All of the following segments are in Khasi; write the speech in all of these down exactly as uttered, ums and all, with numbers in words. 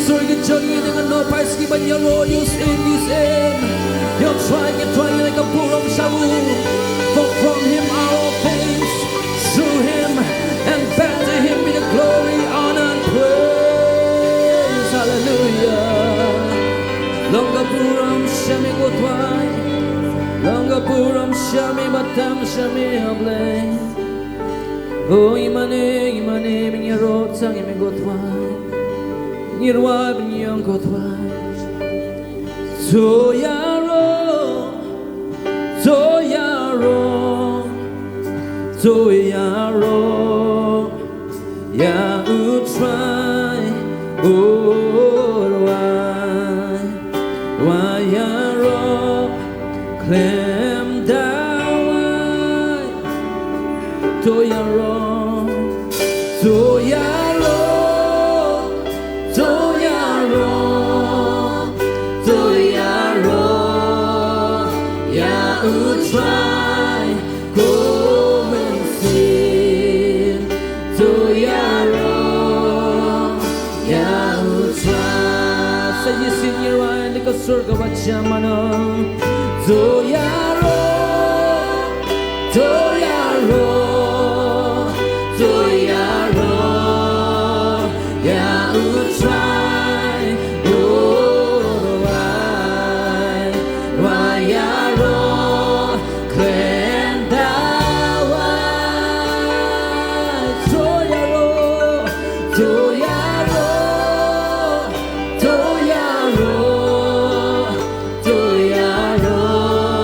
Sorry, ka jong ngi, ngi ngan noh phai sha ki ban ïaroh ïa u Syiem ki syiem, ïa u Trai ki trai, ïa ka burom sha u. For from him are all things, through him and back to him be the glory, honor and praise. Hallelujah. Long ka burom sha me ko Trai. Long ka burom sha me, ba tam sha me, A Blei. O, i mane, i mane, me ngi ïaroh tang ïa me ko Trai. Ngi ruh ba ngi ong ko Trai. To ïaroh, to ïaroh, to ïaroh ïa u Trai, o Trai. Wa ïaroh khlem da wai. To ïaroh, to ïaroh, to ïaroh, to ïaroh ïa u Trai. Ko Mynsiem, to ïaroh ïa u Trai. Sa ïa sing ïa rai na ka sur kaba jam ano. To ïaroh, to ïaroh, to ïaroh ïa u Trai. O ai, wa ïaroh khlem da wai. To ïaroh, to ïaroh, to ïaroh, to ïaroh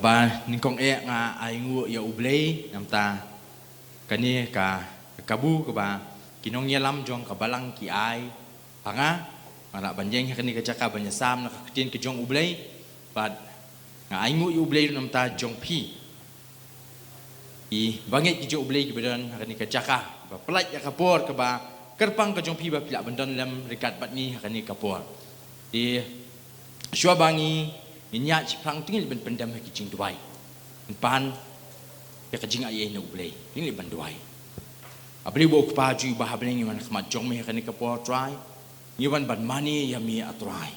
Haba nyngkong eh nga ainguh ïa U Blei namar kane ka kabu kaba ki nongïalam jong ka balang ki ai ha nga, nga lah ban ïeng ha kane ka jaka ban ïasam na ka ktien ka jong U Blei. Bad nga ainguh ïa U Blei namar jong phi. I bangeit ki jong U Blei kiba don ha kane ka jaka, ba pynlait ïa ka por kaba kyrpang ka jong phi ba phi lah ban don lem ryngkat bad ngi ha kane ka por. Te shuwa ba ngi ngin ïaid shaphrang te ngin leit ban pyndem ha ki jingduwai. Ngin pan ïa ka jingaiei na U Blei, ngin leit ban duwai. A Blei ba u Kpa jong ngi ba ha bneng, ngi wan ha khmat jong me ha kane ka por Trai. Ngi wan ban mane ïa me A Trai.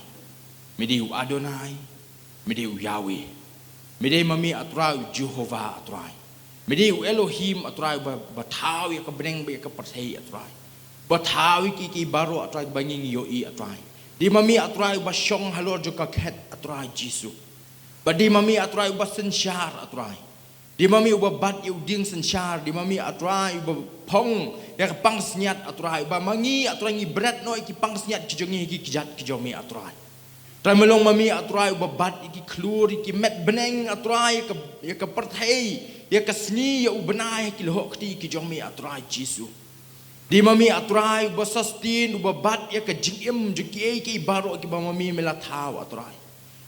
Me dei u Adonai, me dei u Yahweh. Me dei ma me A Trai u Jehovah A Trai. Me dei u Elohim A Trai ba, ba thaw ïa ka bneng bad ïa ka pyrthei A Trai. Ba thaw ïa ki, ki baroh A Trai ba ngi ngi ïohi A Trai. Dei ma me A Trai ba shong halor jong ka khet A Trai Jisu. Ba dei ma me A Trai ba synshar A Trai. Dei ma me uba bat ïa u dieng synshar, dei ma me A Trai uba phong ïa ka pansngiat A Trai, uba ma ngi A Trai ngi bret noh ïa ki pansngiat ki jong ngi ha ki kjat ki jong me A Trai. Trai, me long ma me A Trai uba bat ïa ki khlur ïa ki met bneng A Trai, ïa ka, ïa ka pyrthei, ïa ka sngi, ïa u bnai ha ki lyoh kti ki jong me A Trai Jisu. Dei ma me A Trai uba sustain, uba bat ïa ka jingim jong kiei kiei baroh kiba ma me me la thaw A Trai.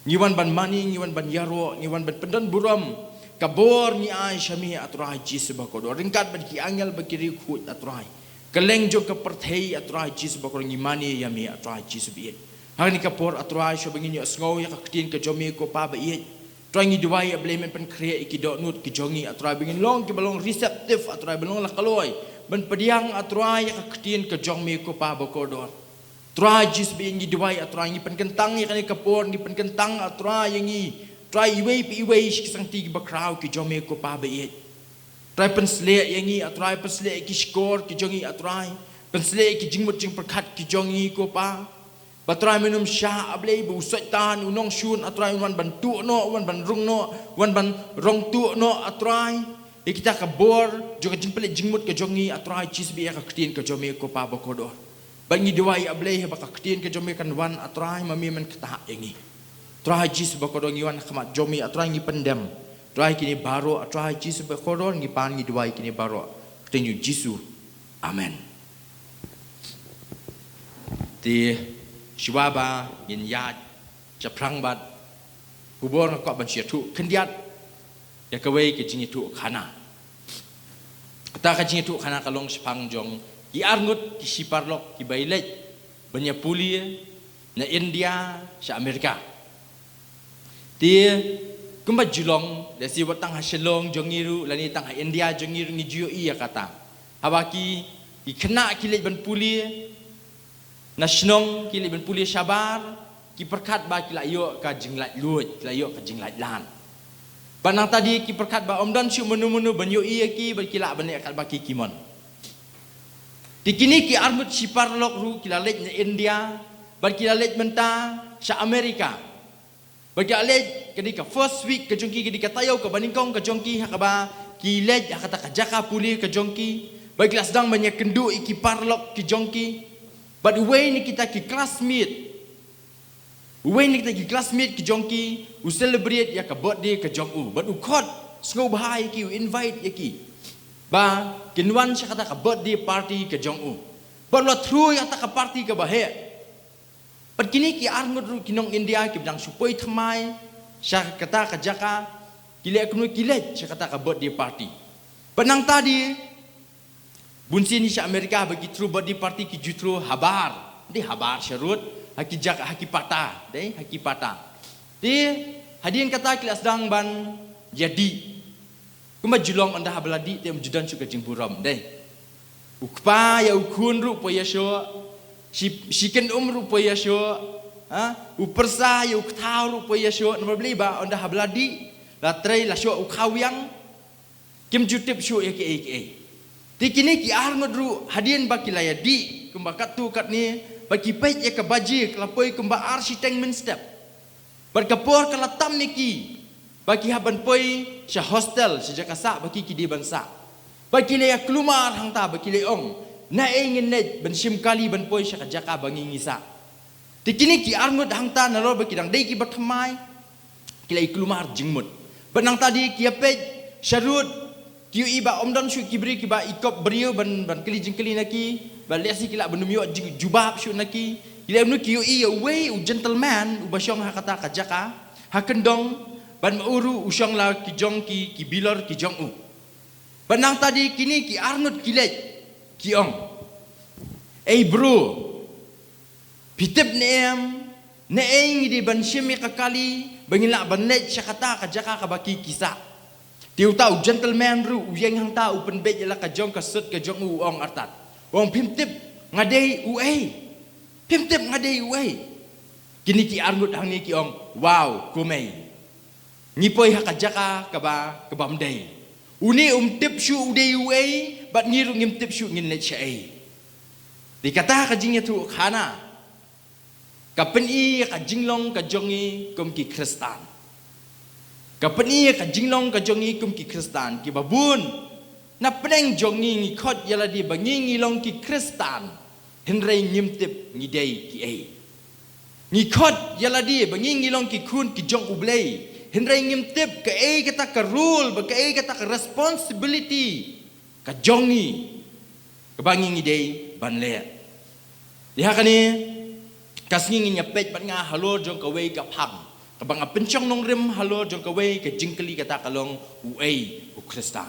Ngi wan ban mane, ngi wan ban ïaroh, ngi wan ban pyndon burom. Ka bor ngi ai sha me A Trai Jisu bakordor, ryngkat bad ki angel bad ki riewkhuid A Trai. Kylleng jong ka pyrthei A Trai Jisu bakordor, ngi mane ïa me A Trai Jisu baieit. Ha kane ka por A Trai, shuwa ba ngin ïohsngew ïa ka ktien ka jong me ko Pa baieit, Trai, ngi duwai A Blei men pynkhreh ïa ki dohnud ki jong ngi A Trai, ba ngin long kiba long receptive A Trai, ba long la kloi ban pdiang A Trai ïa ka ktien ka jong me ko Pa bakordor. Trai Jisu baieit, ngi duwai A Trai, ngi pynkyntang ïa kane ka por, ngi pynkyntang A Trai ïa ngi Trai, iwei pa iwei sha ki sangti kiba khraw ki jong me ko Pa baieit. Trai, pynsleh ïa ngi A Trai, pynsleh ïa ki shkor ki jong ngi A Trai, pynsleh ïa ki jingmut jingpyrkhat ki jong ngi ko Pa. Ba Trai, men ym shah A Blei ba u Soitan u nongshun A Trai un wan ban tuh noh, un wan ban rung noh, un wan ban rong tuh noh A Trai. ïa kita ka bor jong ka jingpynleit jingmut ka jong ngi, A Trai, shisha ïa ka ktien ka jong me, ko Pa bakordor. Bad ngi duwai, A Blei, ba ka ktien ka jong me kan wan, A Trai, ma me men ktah ïa ngi. A Trai Jisu bakordor, ngi wan ha khmat jong me, A Trai, ngi pyndem, A Trai, kine baroh, A Trai Jisu bakordor, ngi pan, ngi duwai kine baroh ha ka kyrteng jong U Jisu. Amen. Te shuwa ba ngin ïaid shaphrang bad khubor, nga kwah ban shu ïathuh khyndiat ïa kawei ka jingïathuhkhana. Kata ka jingïathuhkhana ka long shaphang jong ki arngut ki shiparalok kiba ïaleit ban ïa pule na India sha Amerika. Te kumba ju long, lehse wat tang ha Shillong jong ngi ruh lane tang ha India jong ngi ruh ngi ju ïohi ïa kata. Haba ki, ki khynnah ki leit ban pule na shnong, ki leit ban pule shabar, ki pyrkhat ba ki la ïoh ka jinglaitluid, ki la ïoh ka jinglaitlan. Bad nangta de ki pyrkhat ba ym don shuh mano mano ban ïohi ïa ki, bad ki lah ban leh katba ki, ki mon. Te kine ki arngut shiparalok ruh ki la leit na India, bad ki la leit mynta sha Amerika. Bad ki la leit, ka dei ka first week ka jong ki, ka dei ka taïew kaba nyngkong ka jong ki ha kaba ki leit ha kata ka jaka pule ka jong ki. Bad ki la sdang ban ïakynduh ïa ki paralok ki jong ki. Bad uwei na kita ki classmate, uwei na kita ki classmate ki jong ki u celebrate ïa ka birthday ka jong u. Bad u khot sngewbha ïa ki, u invite ïa ki ba kin wan sha kata ka birthday party ka jong u. Bad u la throw ïa kata ka party kaba heh. Bad kine ki arngut ruh ki nong India kiba dang shu poi thymmai sha kata ka jaka, ki leh kumno, ki leit sha kata ka birthday party. Bad nangta de, bun sien sha Amerika ba ki throw birthday party ki ju throw habar, dei habar sharud, ha ki jaka, ha ki patta, dei ha ki patta. Te hadien kata ki la sdang ban ïadih. Kumba ju long, ynda haba la dih te ym ju don shuh ka jingburom, dei. U kpa ïa u khun ruh poi ïashoh, shi, shi kynum ruh poi ïashoh, ha? U pyrsa ïa u kthaw ruh poi ïashoh, namar balei? Ba ynda haba la dih, la trei, la shoh u khawiang, kim ju tip shuh ïa kiei kiei. Te kine ki arngut ruh hadien ba ki la ïadih kumba katto katne, ba ki peit ïa ka baje, ka la poi kumba ar shiteng mynstep. Bad ka por ka la tam ïa ki ba ki hap ban poi sha hostel, sha jaka sah ba ki, ki dei ban sah. Bad ki la ïa kulmar hangta, bad ki la ong, naei ngin leit ban shim kali ban poi sha ka jaka ba ngi, ngi sah? Te kine ki arngut hangta, nalor ba ki dang dei kiba thymmai, ki la ïa kulmar jingmut. Bad nangta de ki ïa peit sharud, ki ïohi ba ym don shuh ki briew kiba ikop briew ban, ban kylli jingkylli na ki, ba lehse ki lah ban ym ïoh jing, jubab shuh na ki. Ki la ïa, ki ïohi ïa uwei u gentleman uba shong ha kata ka jaka, ha kyndong, bad ma u ruh u shong la ki jong ki, ki bilor ki jong u. Bad nangta de kine ki arngut ki leit, ki ong, "Ei bro, phi tip ne em, naei ngi dei ban shim ïa ka kali ba ngin lah ban leit sha kata ka jaka kaba ki, ki sah?" Te uta u gentleman ruh u ïeng hangta, u pynbeit ïa la ka jong ka suit ka jong u, u ong artat, u ong, "Phim tip nga dei uei? Phim tip nga dei uei?" Kine ki arngut hangne ki ong, "Wow, kumei, ngi poi ha ka jaka kaba, kaba ym dei. Une um tip shuh u dei uei, bad ngi ruh ngim tip shuh ngin leit shaei." Te kata ka jingïathuhkhana ka pyni ïa ka jinglong ka jong ngi kum ki Khristan. Ka pyni ïa ka jinglong ka jong ngi kum ki Khristan. Kiba bun na pdeng jong ngi ngi khot ïa lade ba ngi, ngi long ki Khristan, hynrei ngim tip ngi dei kiei. Ngi khot ïa lade ba ngi, ngi long ki khun ki jong U Blei, hynrei ngim tip kaei kata ka role, ba kaei kata ka responsibility ka jong ngi, kaba ngi, ngi dei ban leh. Te ha kane ka sngi ngin ïa peit bad nga halor jong kawei ka phang kaba nga pynshong nongrim halor jong kawei ka jingkylli, kata ka long, uei u Khristan?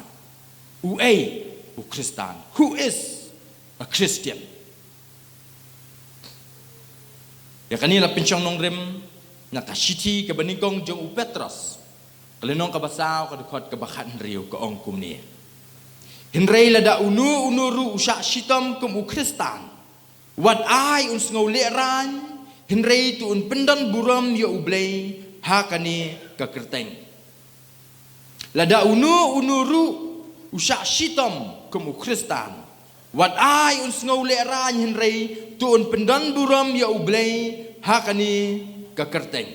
Uei u Khristan? Who is a Christian? Ïa kane la pynshong nongrim na ka shithi kaba nyngkong jong u Petros, ka lynnong kaba saw, ka dkhot kaba khathynriew, ka ong kumne: "Hynrei lada uno uno ruh u shah shitom kum u Khristan, wat ai un sngew lehraiñ, hynrei to un pyndon burom ïa U Blei ha kane ka kyrteng." Lada uno uno ruh u shah shitom kum u Khristan, wat ai un sngew lehraiñ, hynrei to un pyndon burom ïa U Blei ha kane ka kyrteng.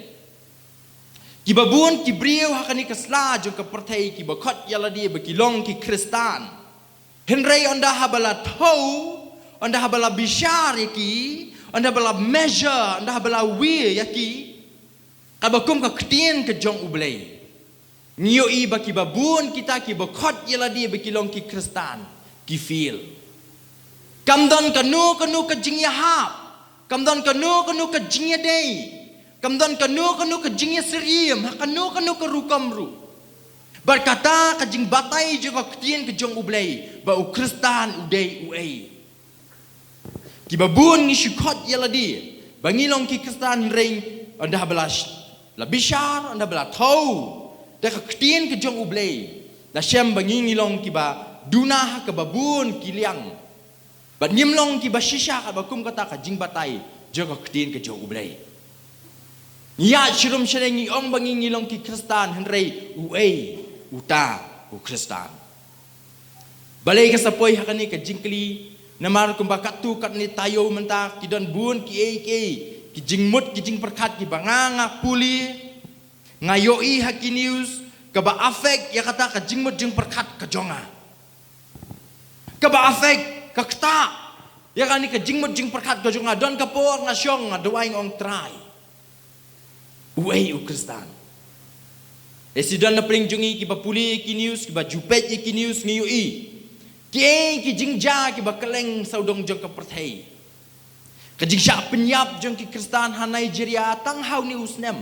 Kiba bun ki briew ha kane ka sla jong ka pyrthei kiba khot ïa lade ba ki long ki Khristan. Hynrei ynda haba la thew, ynda haba la bishar ïa ki, ynda haba la measure, ynda haba la weigh ïa ki, kaba kum ka ktien ka jong U Blei, ngi ïohi ba kiba bun kita kiba khot ïa lade ba ki long ki Khristan, ki fail. Kam don kano kano ka jingïahap, kam don kano kano ka jingïadei, kam don kano kano ka jingïasyriem ha kano kano ka rukom ruh. Bad kata ka jingbatai jong ka ktien ka jong U Blei ba u Khristan u dei uei. Kiba bun ngi shu khot ïa lade ba ngi long ki Khristan, hynrei ynda haba la sh-, la bishar, ynda haba la thew da ka ktien ka jong U Blei, la shem ba ngi ngi long kiba duna ha kaba bun ki liang. Bad ngim long kiba shisha katba kum kata ka jingbatai jong ka ktien ka jong U Blei. Ngi ïaid shirom shaneng, ngi ong ba ngi ngi long ki Khristan, hynrei uei uta u Khristan? Balei ka sa poi ha kane ka jingkylli? Namar kumba katto katne taïew mynta ki don bun kiei kiei ki jingmut ki jingpyrkhat kiba nga nga pule, nga ïohi ha ki news, kaba affect ïa kata ka jingmut jingpyrkhat ka jong nga. Kaba affect, ka ktah ïa kane ka jingmut jingpyrkhat ka jong nga. Don ka por nga shong, nga duwai, nga ong, Trai, uei u Khristan? Lehse don na pdeng jong ngi kiba pule ïa ki news, kiba ju peit ïa ki news, ngi ïohi kiei ki jingjia kiba kylleng sawdong jong ka pyrthei. Ka jingshah pynïap jong ki Khristan ha Nigeria tang ha une u snem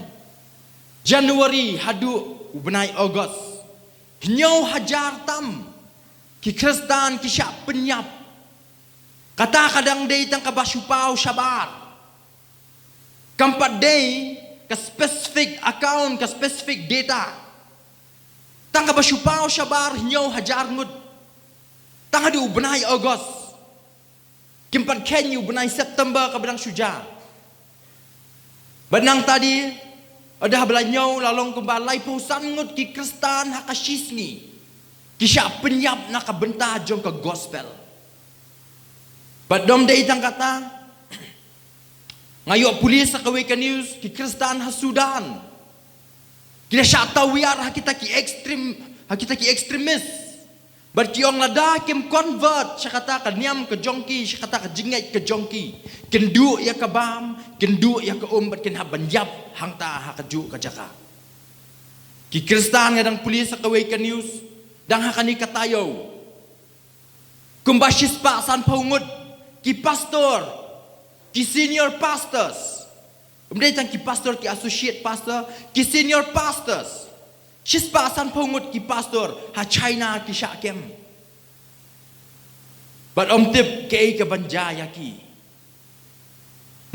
January haduh u bnai August, hynñiew hajar tam ki Khristan ki shah pynïap. Kata ka dang dei tang kaba shu paw shabar. Kam pat dei ka specific account, ka specific data. Tang kaba shu paw shabar hynñiew hajar ngut tang haduh u bnai August. Kim pat kheiñ ïa u bnai September kaba dang shu jia. Bad nangta de, ynda haba la hynñiew, la long kumba laiphew san ngut ki Khristan ha ka shisngi ki shah pynïap na ka bynta jong ka gospel. Bad ym dei tang kata, nga ïoh pule sa kawei ka news, ki Khristan ha Sudan ki la shah tawiar ha kita ki extrem-, ha kita ki extremist. Bad ki ong lada kim convert sha kata ka niam ka jong ki, sha kata ka jingngeit ka jong ki, kin duh ïa ka bam, kin duh ïa ka um, bad kin hap ban ïap hangta ha kajuh ka jaka. Ki Khristan, nga dang pule sa kawei ka news, dang ha kane ka taïew, kumba shispah sanphew ngut ki pastor, ki senior pastors, ym dei tang ki pastor, ki associate pastor, ki senior pastors, shispah sanphew ngut ki pastor ha China ki shah kem. Bad ym tip kaei kaban jia ïa ki.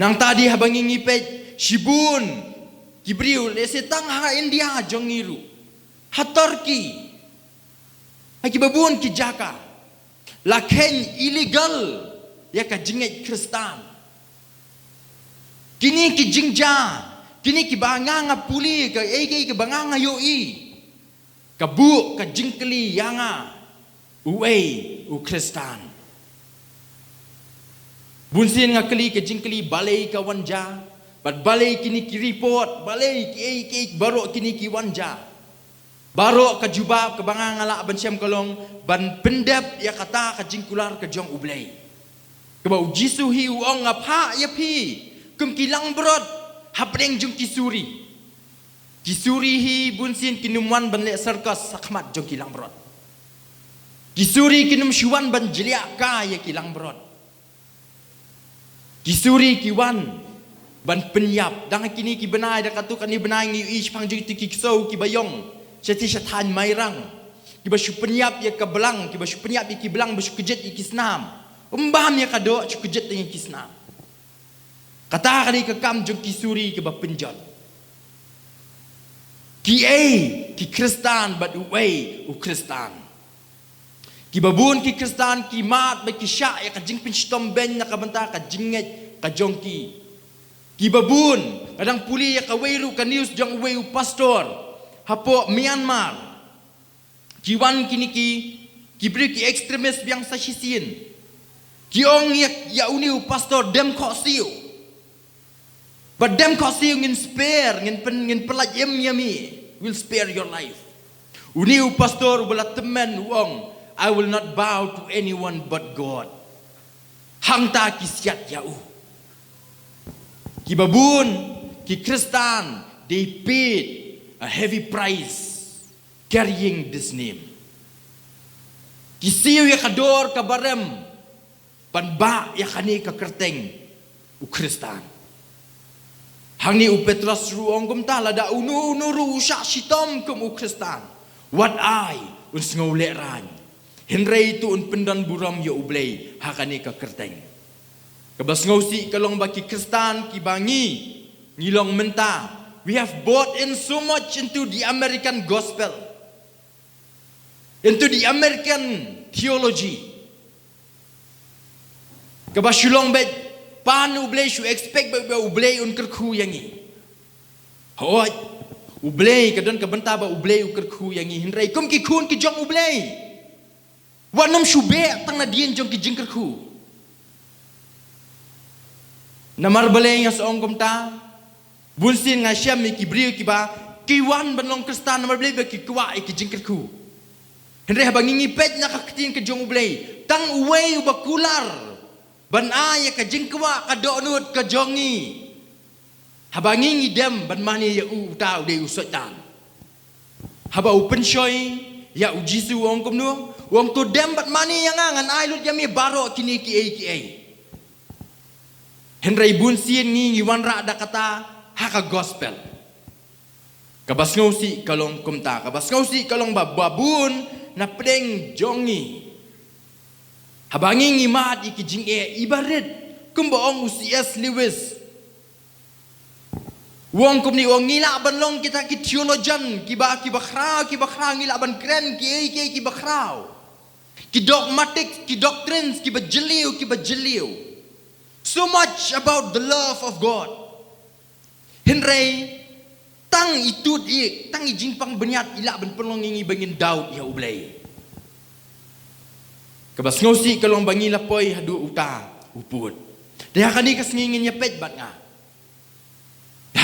Nangta de haba ngi ngi peit, shibun ki briew, lehse tang ha India jong ngi ruh, ha Turkey, ha kiba bun ki jaka, la kheiñ illegal ïa ka jingngeit Khristan. Kine ki jingjia, kine kiba nga nga pule, kaei kaei kaba nga nga ïohi, ka buh ka jingkylli ïa nga, uei u Khristan? Bunsien nga kylli ka jingkylli, balei ka wan jia, bad balei kine ki report, balei kiei kiei baroh kine ki wan jia. Baroh ka jubab kaba nga nga lah ban shem ka long ban pyndep ïa kata ka jingkular ka jong U Blei, kaba U Jisu hi u ong, nga phah ïa phi kum ki langbrot hapdeng jong ki suri. Ki suri hi bunsien kin ym wan ban leh circus ha khmat jong ki langbrot. Ki suri kin ym shu wan ban jliah kai ïa ki langbrot. Ki suri ki wan ban pynïap. Dang ha kine ki bnai, da katto katne bnai ngi ïohi shaphang jong kito ki ksew kiba ïong shatei sha thaiñ Mairang, kiba shu pynïap ïa ka blang, kiba shu pynïap ïa ki blang, ba shu kjit ïa ki snam. Ym bam ïa ka doh, shu kjit ïa ki snam. Kata ka dei ka kam jong ki suri kiba pynjot. Kiei ki Khristan bad uei u Khristan? Kiba bun ki Khristan ki mad bad ki shah ïa ka jingpynshitom beiñ na ka bynta ka jingngeit ka jong ki. Kiba bun, nga dang pule ïa kawei ruh ka news jong uwei u pastor hapoh Myanmar. Ki wan kine ki, ki briew ki extremist biang sa shisien. Ki ong ïa, ïa une u pastor, dem khohsiew. Ba dem khohsiew ngin spare, ngin pyn, ngin pyllait im ïa me. We'll spare your life. Une u pastor uba la tymmen u ong, "I will not bow to anyone but God." Hangta ki siat ïa u. Kiba bun ki Khristan, they paid a heavy price carrying this name. Ki siew ïa ka dor kaba rem ban bah ïa kane ka kyrteng u Khristan. Hangne u Petros ruh u ong kumta, lada uno uno ruh u shah shitom kum u Khristan, wat ai un sngewlehraiñ. Hynrei to un pyndonburom ïa U Blei ha kane ka kyrteng. Kaba sngewsih ka long ba ki Khristan kiba ngi, ngi long mynta, we have bought in so much into the American gospel, into the American theology. Kaba shu long beit pan U Blei, shu expect beit ba U Blei un kyrkhu ïa ngi. Hooid, U Blei, ka don ka bynta ba U Blei u kyrkhu ïa ngi, hynrei kum ki khun ki jong U Blei, wat nym shu beh tang nadien jong ki jingkyrkhu. Namar balei nga sa ong kumta? Bunsien nga shem ïa ki briew kiba ki wan ban long Khristan namar balei? Ba ki kwah ïa ki jingkyrkhu. Hynrei haba ngi, ngi peit na ka ktien ka jong U Blei, tang uwei uba kular ban ai ïa ka jingkwah ka dohnud ka jong ngi. Haba ngi, ngi dem ban mane ïa u, uta u dei u Soitan. Haba u pynshoi ïa U Jisu, u ong kumno? U ong, "To dem bad mane ïa nga, ngan ai lut ïa me baroh kine kiei kiei." Hynrei bunsien ngi, ngi wanrah da kata ha ka gospel. Kaba sngewsih ka long kumta, kaba sngewsih ka long ba, ba bun na pdeng jong ngi, haba ngi, ngi mad ïa ki jingeh iba rit, kumba ong u C S Lewis. U ong kumne, u ong, "Ngi lah ban long kita ki theologian kiba, kiba khraw, kiba khraw, ngi lah ban kren kiei kiei kiba khraw, ki dogmatic, ki doctrines kiba jylliew, kiba jylliew, so much about the love of God. Hynrei tang i tut i, tang i jingpang bniat i lah ban pynlong ïa ngi ba ngin doubt ïa U Blei." Kaba sngewsih ka long ba ngi la poi haduh uta u pud. Te ha kane ka sngi ngin ïa peit bad nga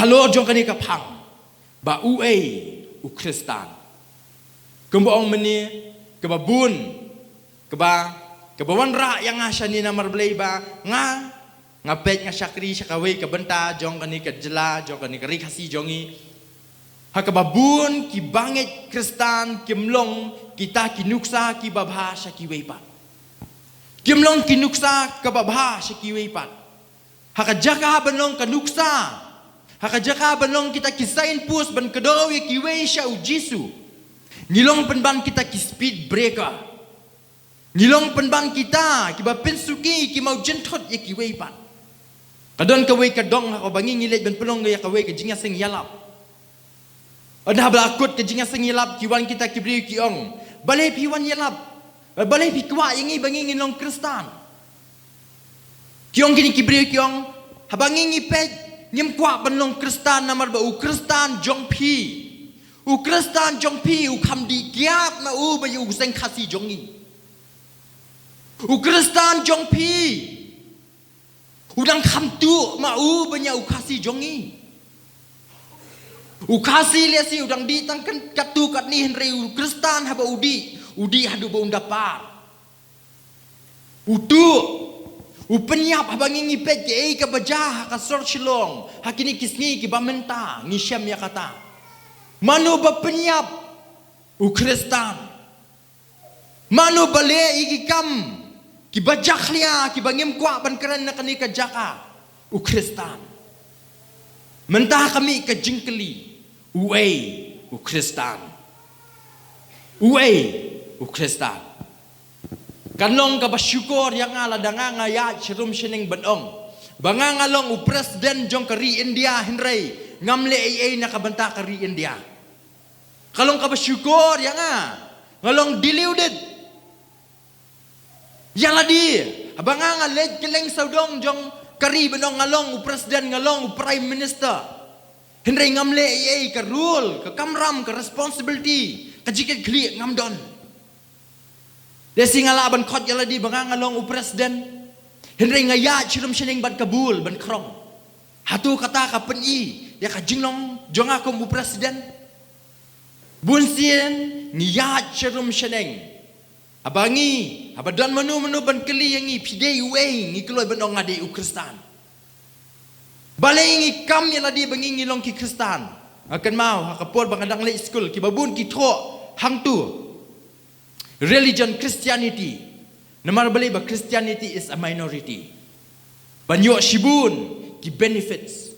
halor jong kane ka phang ba uei u Khristan. Kumba ong mynne, kaba bun, kaba, kaba wanrah ïa nga shane namar balei ba nga, nga peit, nga shakri sha kawei ka bynta jong kane ka jylla, jong kane ka Ri Khasi jong ngi, ha kaba bun ki bangeit Khristan kim long kita ki nuksa kiba bha sha kiwei pat. Kim long ki nuksa kaba bha sha kiwei pat. Ha ka jaka ban long ka nuksa, ha ka jaka ban long kita ki signpost ban kdew ïa kiwei sha U Jisu, ngi long pynban kita ki speed breaker. Ngi long pynban kita kiba pynsuki, ki mawjynthut ïa kiwei pat. Ka don kawei ka dong ha kaba ngi, ngi leit ban pynlong ïa kawei ka jingïaseng ïalap. Ynda haba la kut ka jingïaseng ïalap, ki wan kita ki briew ki ong, "Balei phi wan ïalap? Balei phi kwah ïa ngi ba ngi ngin long Khristan?" Ki ong kine ki briew ki ong, "Haba ngi, ngi peit, ngim kwah ban long Khristan namar ba u Khristan jong phi, u Khristan jong phi u kham dih kiad ma u ba ïa u seng Khasi jong ngi. U Khristan jong phi u dang kham tuh ma u ban ïa u Khasi jong ngi. U Khasi lehse u dang dih tang kan katto katne, hynrei u Khristan haba u dih, u dih haduh ba un da par. U tuh, u pynïap." Haba ngi, ngi peit kaei kaba jia ha ka sor Shillong ha kine ki sngi kiba mynta, ngi shem ïa kata. Mano ba pynïap? U Khristan. Mano ba leh ïa ki kam kiba jakhlia, kiba ngim kwah ban kren na kane ka jaka? U Khristan. Mynta ka mih ka jingkylli, uei u Khristan? Uei u Khristan? Kan long kaba shukor ïa nga lada nga, nga ïaid sharum shaneng ban ong ba nga, nga long u president jong ka ri India, hynrei ngam leh ei ei na ka bynta ka ri India. Ka long kaba shukor ïa nga. Nga long deluded ïa lade. Haba nga, nga leit kylleng sawdong jong ka ri ban ong nga long u president, nga long u prime minister, hynrei ngam leh ei ei, ka role, ka kamram, ka responsibility, ka jingkitkhlieh ngam don. Lehse nga lah ban khot ïa lade ba nga, nga long u president, hynrei nga ïaid sharum shaneng bad ka bul ban khrong. Hato kata ka pyni ïa ka jinglong jong nga kum u president? Bun sien ngi ïaid sharum shaneng. Haba ngi, haba don mano mano ban kylli ïa ngi, phi dei uei, ngi kloi ban ong nga dei u Khristan. Balei ngi kam ïa lade ba ngi ngi long ki Khristan? Nga kynmaw ha ka por ba nga dang leit skul, kiba bun ki thoh hangto religion Christianity. Namar balei? Ba Christianity is a minority. Ban ïoh shibun ki benefits.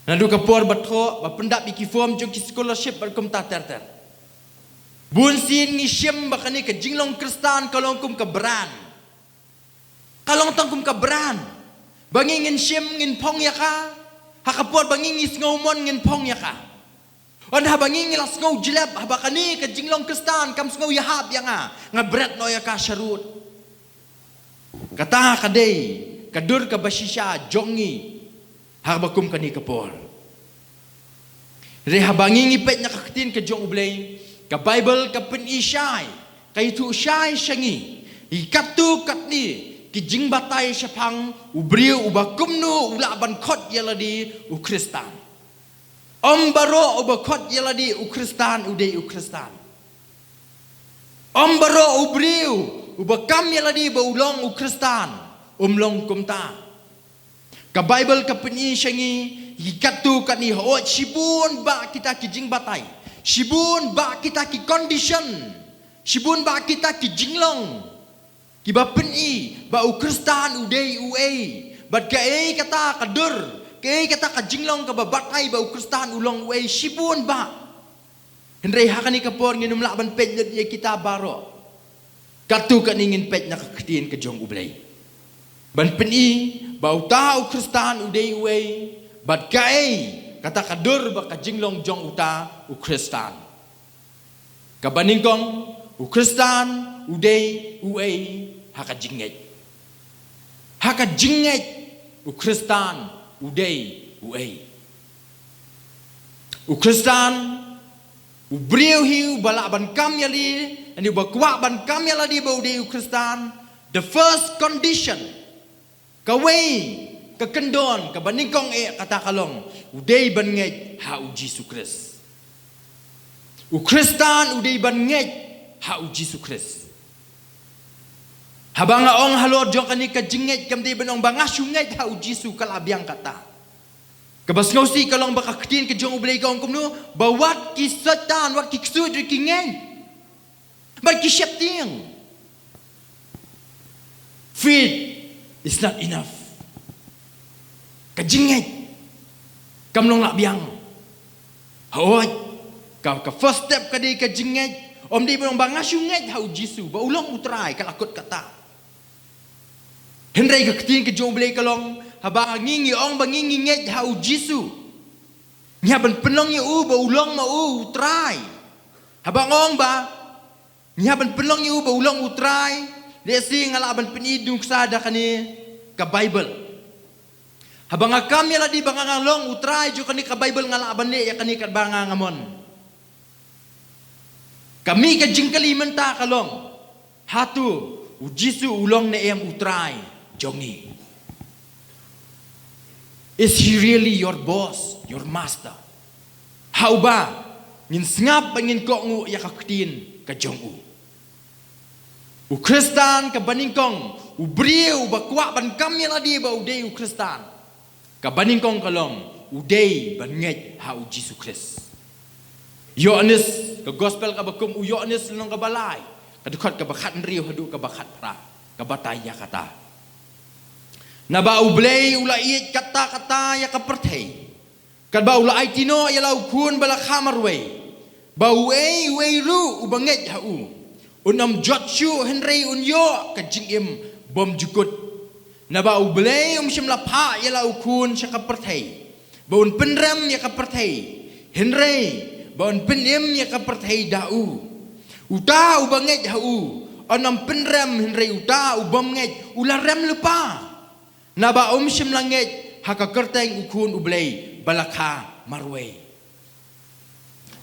Naduh ka por ba thoh, ba pyndap ïa ki form jong ki scholarship bad kumta ter ter. Bun sien ngi shim ba kane ka jinglong Khristan ka long kum ka brand. Ka long tang kum ka brand. Ba ngi ngin shim, ngin phong ïa ka. Ha ka por ba ngi ngi sngew mon, ngin phong ïa ka. Ynda haba ngi ngi la sngew jlep, haba kane ka jinglong Khristan kam sngew ïahap ïa nga, nga bret noh ïa ka sharud. Kata ka dei ka dur kaba shisha jong ngi ha kaba kum kane ka por. Hynrei haba ngi ngi peit na ka ktien ka jong U Blei, ka Baibl ka pyni shai, ka ïathuh shai sha ngi ïa katto katne ki jingbatai shaphang u briew uba kumno u lah ban khot ïa lade u Khristan. Ym baroh uba khot ïa lade u Khristan u dei u Khristan. Ym baroh u briew uba kam ïa lade ba u long u Khristan um long kumta. Ka Baibl ka pyni sha ngi ïa katto katne, hooid, shibun bah kita ki jingbatai, shibun bah kita ki condition, shibun bah kita ki jinglong kiba pyni ba u Khristan u dei uei, bad kaei kata ka dur, kaei kata ka jinglong kaba batai ba u Khristan u long uei, shibun bah. Hynrei ha kane ka por ngin ym lah ban peit lut ïa kita baroh. Katto katne ngin peit na ka ktien ka jong U Blei ban pyni ba uta u Khristan u dei uei, bad kaei kata ka dur bad ka jinglong jong uta u Khristan. Kaba nyngkong, u Khristan u dei uei? Ha ka jingngeit. Ha ka jingngeit, u Khristan u dei uei? U Khristan u briew hi uba lah ban kam ïa lade, lane uba kwah ban kam ïa lade ba u dei u Khristan. The first condition, kawei ka kyndon, kaba nyngkong eh, kata ka long u dei ban ngeit ha u Jisu Khrist. U Khristan u dei ban ngeit ha u Jisu Khrist. Haba nga ong halor jong kane ka jingngeit, kam dei ban ong ba nga shu ngeit ha u Jisu, ka la biang kata. Kaba sngewsih ka long ba ka ktien ka jong U Blei ka ong kumno, ba wat ki Soitan, wat ki ksuid ruh ki ngeit. Bad ki sheptieng. Faith is not enough. Ka jingngeit kam long lah biang. Hooid, ka, ka first step ka dei ka jingngeit. Ym dei ban ong ba nga shu ngeit ha u Jisu ba u long u Trai, ka la kut kata. Hynrei ka ktien ka jong U Blei ka long, haba ngi ngi ong ba ngi ngi ngeit ha u Jisu, ngi hap ban pynlong ïa u ba u long ma u u Trai. Haba nga ong ba ngi hap ban pynlong ïa u ba u long u Trai, lehse nga lah ban pyni dungsa da kane ka Baibl. Haba nga kam ïa lade ba nga nga long u Trai jong kane ka Baibl, nga lah ban leh ïa kane katba nga nga mon. Ka mih ka jingkylli mynta ka long, hato u Jisu u long ne em u Trai jong ngi? Is he really your boss, your master? Ha uba ngin sngap bad ngin kohnguh ïa ka ktien ka jong u. U Khristan kaba nyngkong, u briew uba kwah ban kam ïa lade ba u dei u Khristan, kaba nyngkong ka long u dei ban ngeit ha u Jisu Khrist. Ïoannis, ka gospel kaba kum u Ïoannis lynnong kaba lai, ka dkhot kaba khathynriew haduh kaba khatphra, ka batai ïa kata. Naba U Blei u la ïeit katta katta ïa ka pyrthei, katba u la aiti noh ïa la u khun ba la kha marwei, ba uei uei ruh uba ngeit ha u un ym jot shuh, hynrei un ïoh ka jingim bymjukut. Naba U Blei um shym la phah ïa la u khun sha ka pyrthei ba un pynrem ïa ka pyrthei, hynrei ba un pynim ïa ka pyrthei da u. Uta uba ngeit ha u, un ym pynrem, hynrei uta u bym ngeit u la rem lypa, naba um shym la ngeit ha ka kyrteng u Khun U Blei ba la kha marwei.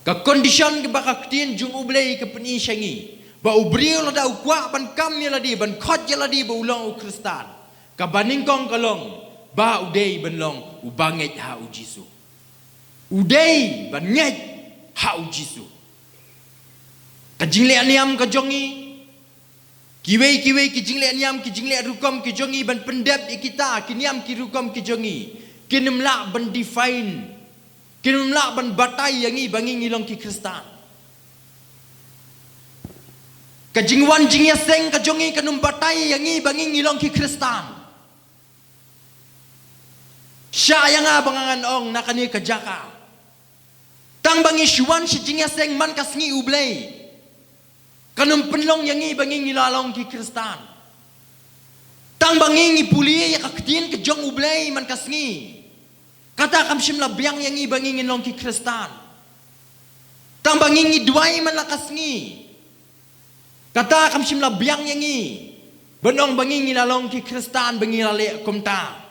Ka condition kaba ka ktien jong U Blei ka pyni sha ngi, ba u briew lada u kwah ban kam ïa lade, ban khot ïa lade ba u long u Khristan, kaba nyngkong ka long ba u dei ban long uba ngeit ha u Jisu. U dei ban ngeit ha u Jisu. Ka jingleh niam ka jong ngi, kiwei kiwei ki jingleh niam ki jingleh rukom ki jong ngi ban pyndep ïa kita ki niam ki rukom ki jong ngi, kin ym lah ban define, kin ym lah ban batai ïa ngi ba ngi ngi long ki Khristan. Ka jingwan jingïaseng ka jong ngi kan ym batai ïa ngi ba ngi ngi long ki Khristan. Shah ïa nga ba ngan ong na kane ka jaka. Tang ba ngi shu wan sha jingïaseng man ka sngi U Blei, kan ym pynlong ïa ngi ba ngi ngi la long ki Khristan. Tang ba ngi ngi pule ïa ka ktien ka jong U Blei man ka sngi, kata kam shym la biang ïa ngi ba ngi ngin long ki Khristan. Tang ba ngi ngi duwai man la ka sngi, kata kam shym la biang ïa ngi ban ong ba ngi ngi la long ki Khristan, ba ngi la leh kumta.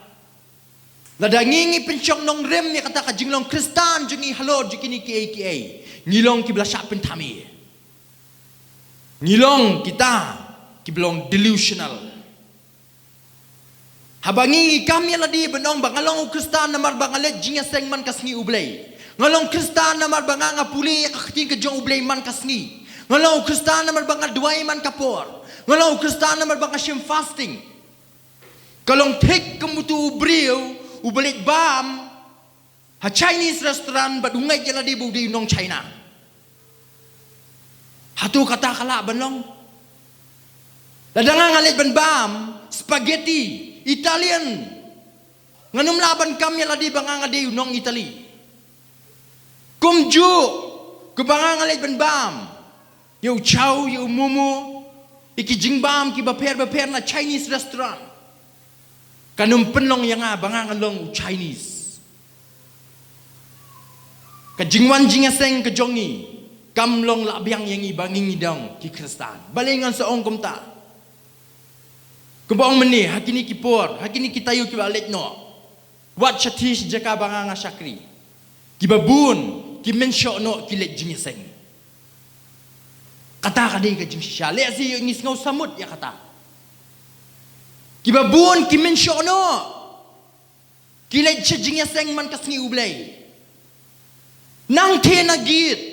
Lada ngi ngi pynshong nongrim ïa kata ka jinglong Khristan jong ngi halor jong kine kiei kiei, ngi long kiba la shah pynthame. Ngi long kita kiba long delusional. Haba ngi ngi kam ïa lade ban ong ba nga long u Khristan namar ba nga leit jingïaseng man ka sngi U Blei. Nga long Khristan namar ba nga nga pule ïa ka ktien ka jong U Blei man ka sngi. Nga long u Khristan namar ba nga duwai man ka por. Nga long u Khristan namar ba nga shim fasting. Ka long thik kum uto u briew uba leit bam ha Chinese restaurant bad u ngeit ïa lade ba u dei u nong China. Hato kata ka lah ban long? Lada nga nga leit ban bam spaghetti Italian, ngan ym lah ban kam ïa lade ba nga nga dei u nong Italy. Kumjuh, kaba nga nga leit ban bam ïa u chow, ïa u momo, ïa ki jingbam kiba pher bapher na Chinese restaurant, kan ym pynlong ïa nga ba nga nga long u Chinese. Ka jingwan jingïaseng ka jong ngi kam long lah biang ïa ngi ba ngi ngi dang ki Khristan. Balei ngan sa ong kumta? Kumba ong mynne, ha kine ki por, ha kine ki taïew kiba leit noh, wat sha thied jaka ba nga nga shakri, kiba bun ki mynshoh noh ki leit jingïaseng. Kata ka dei ka jingshisha. Lehse ïoh ngi sngew samut ïa kata. Kiba bun ki mynshoh noh ki leit sha jingïaseng man ka sngi U Blei. Nangta na gate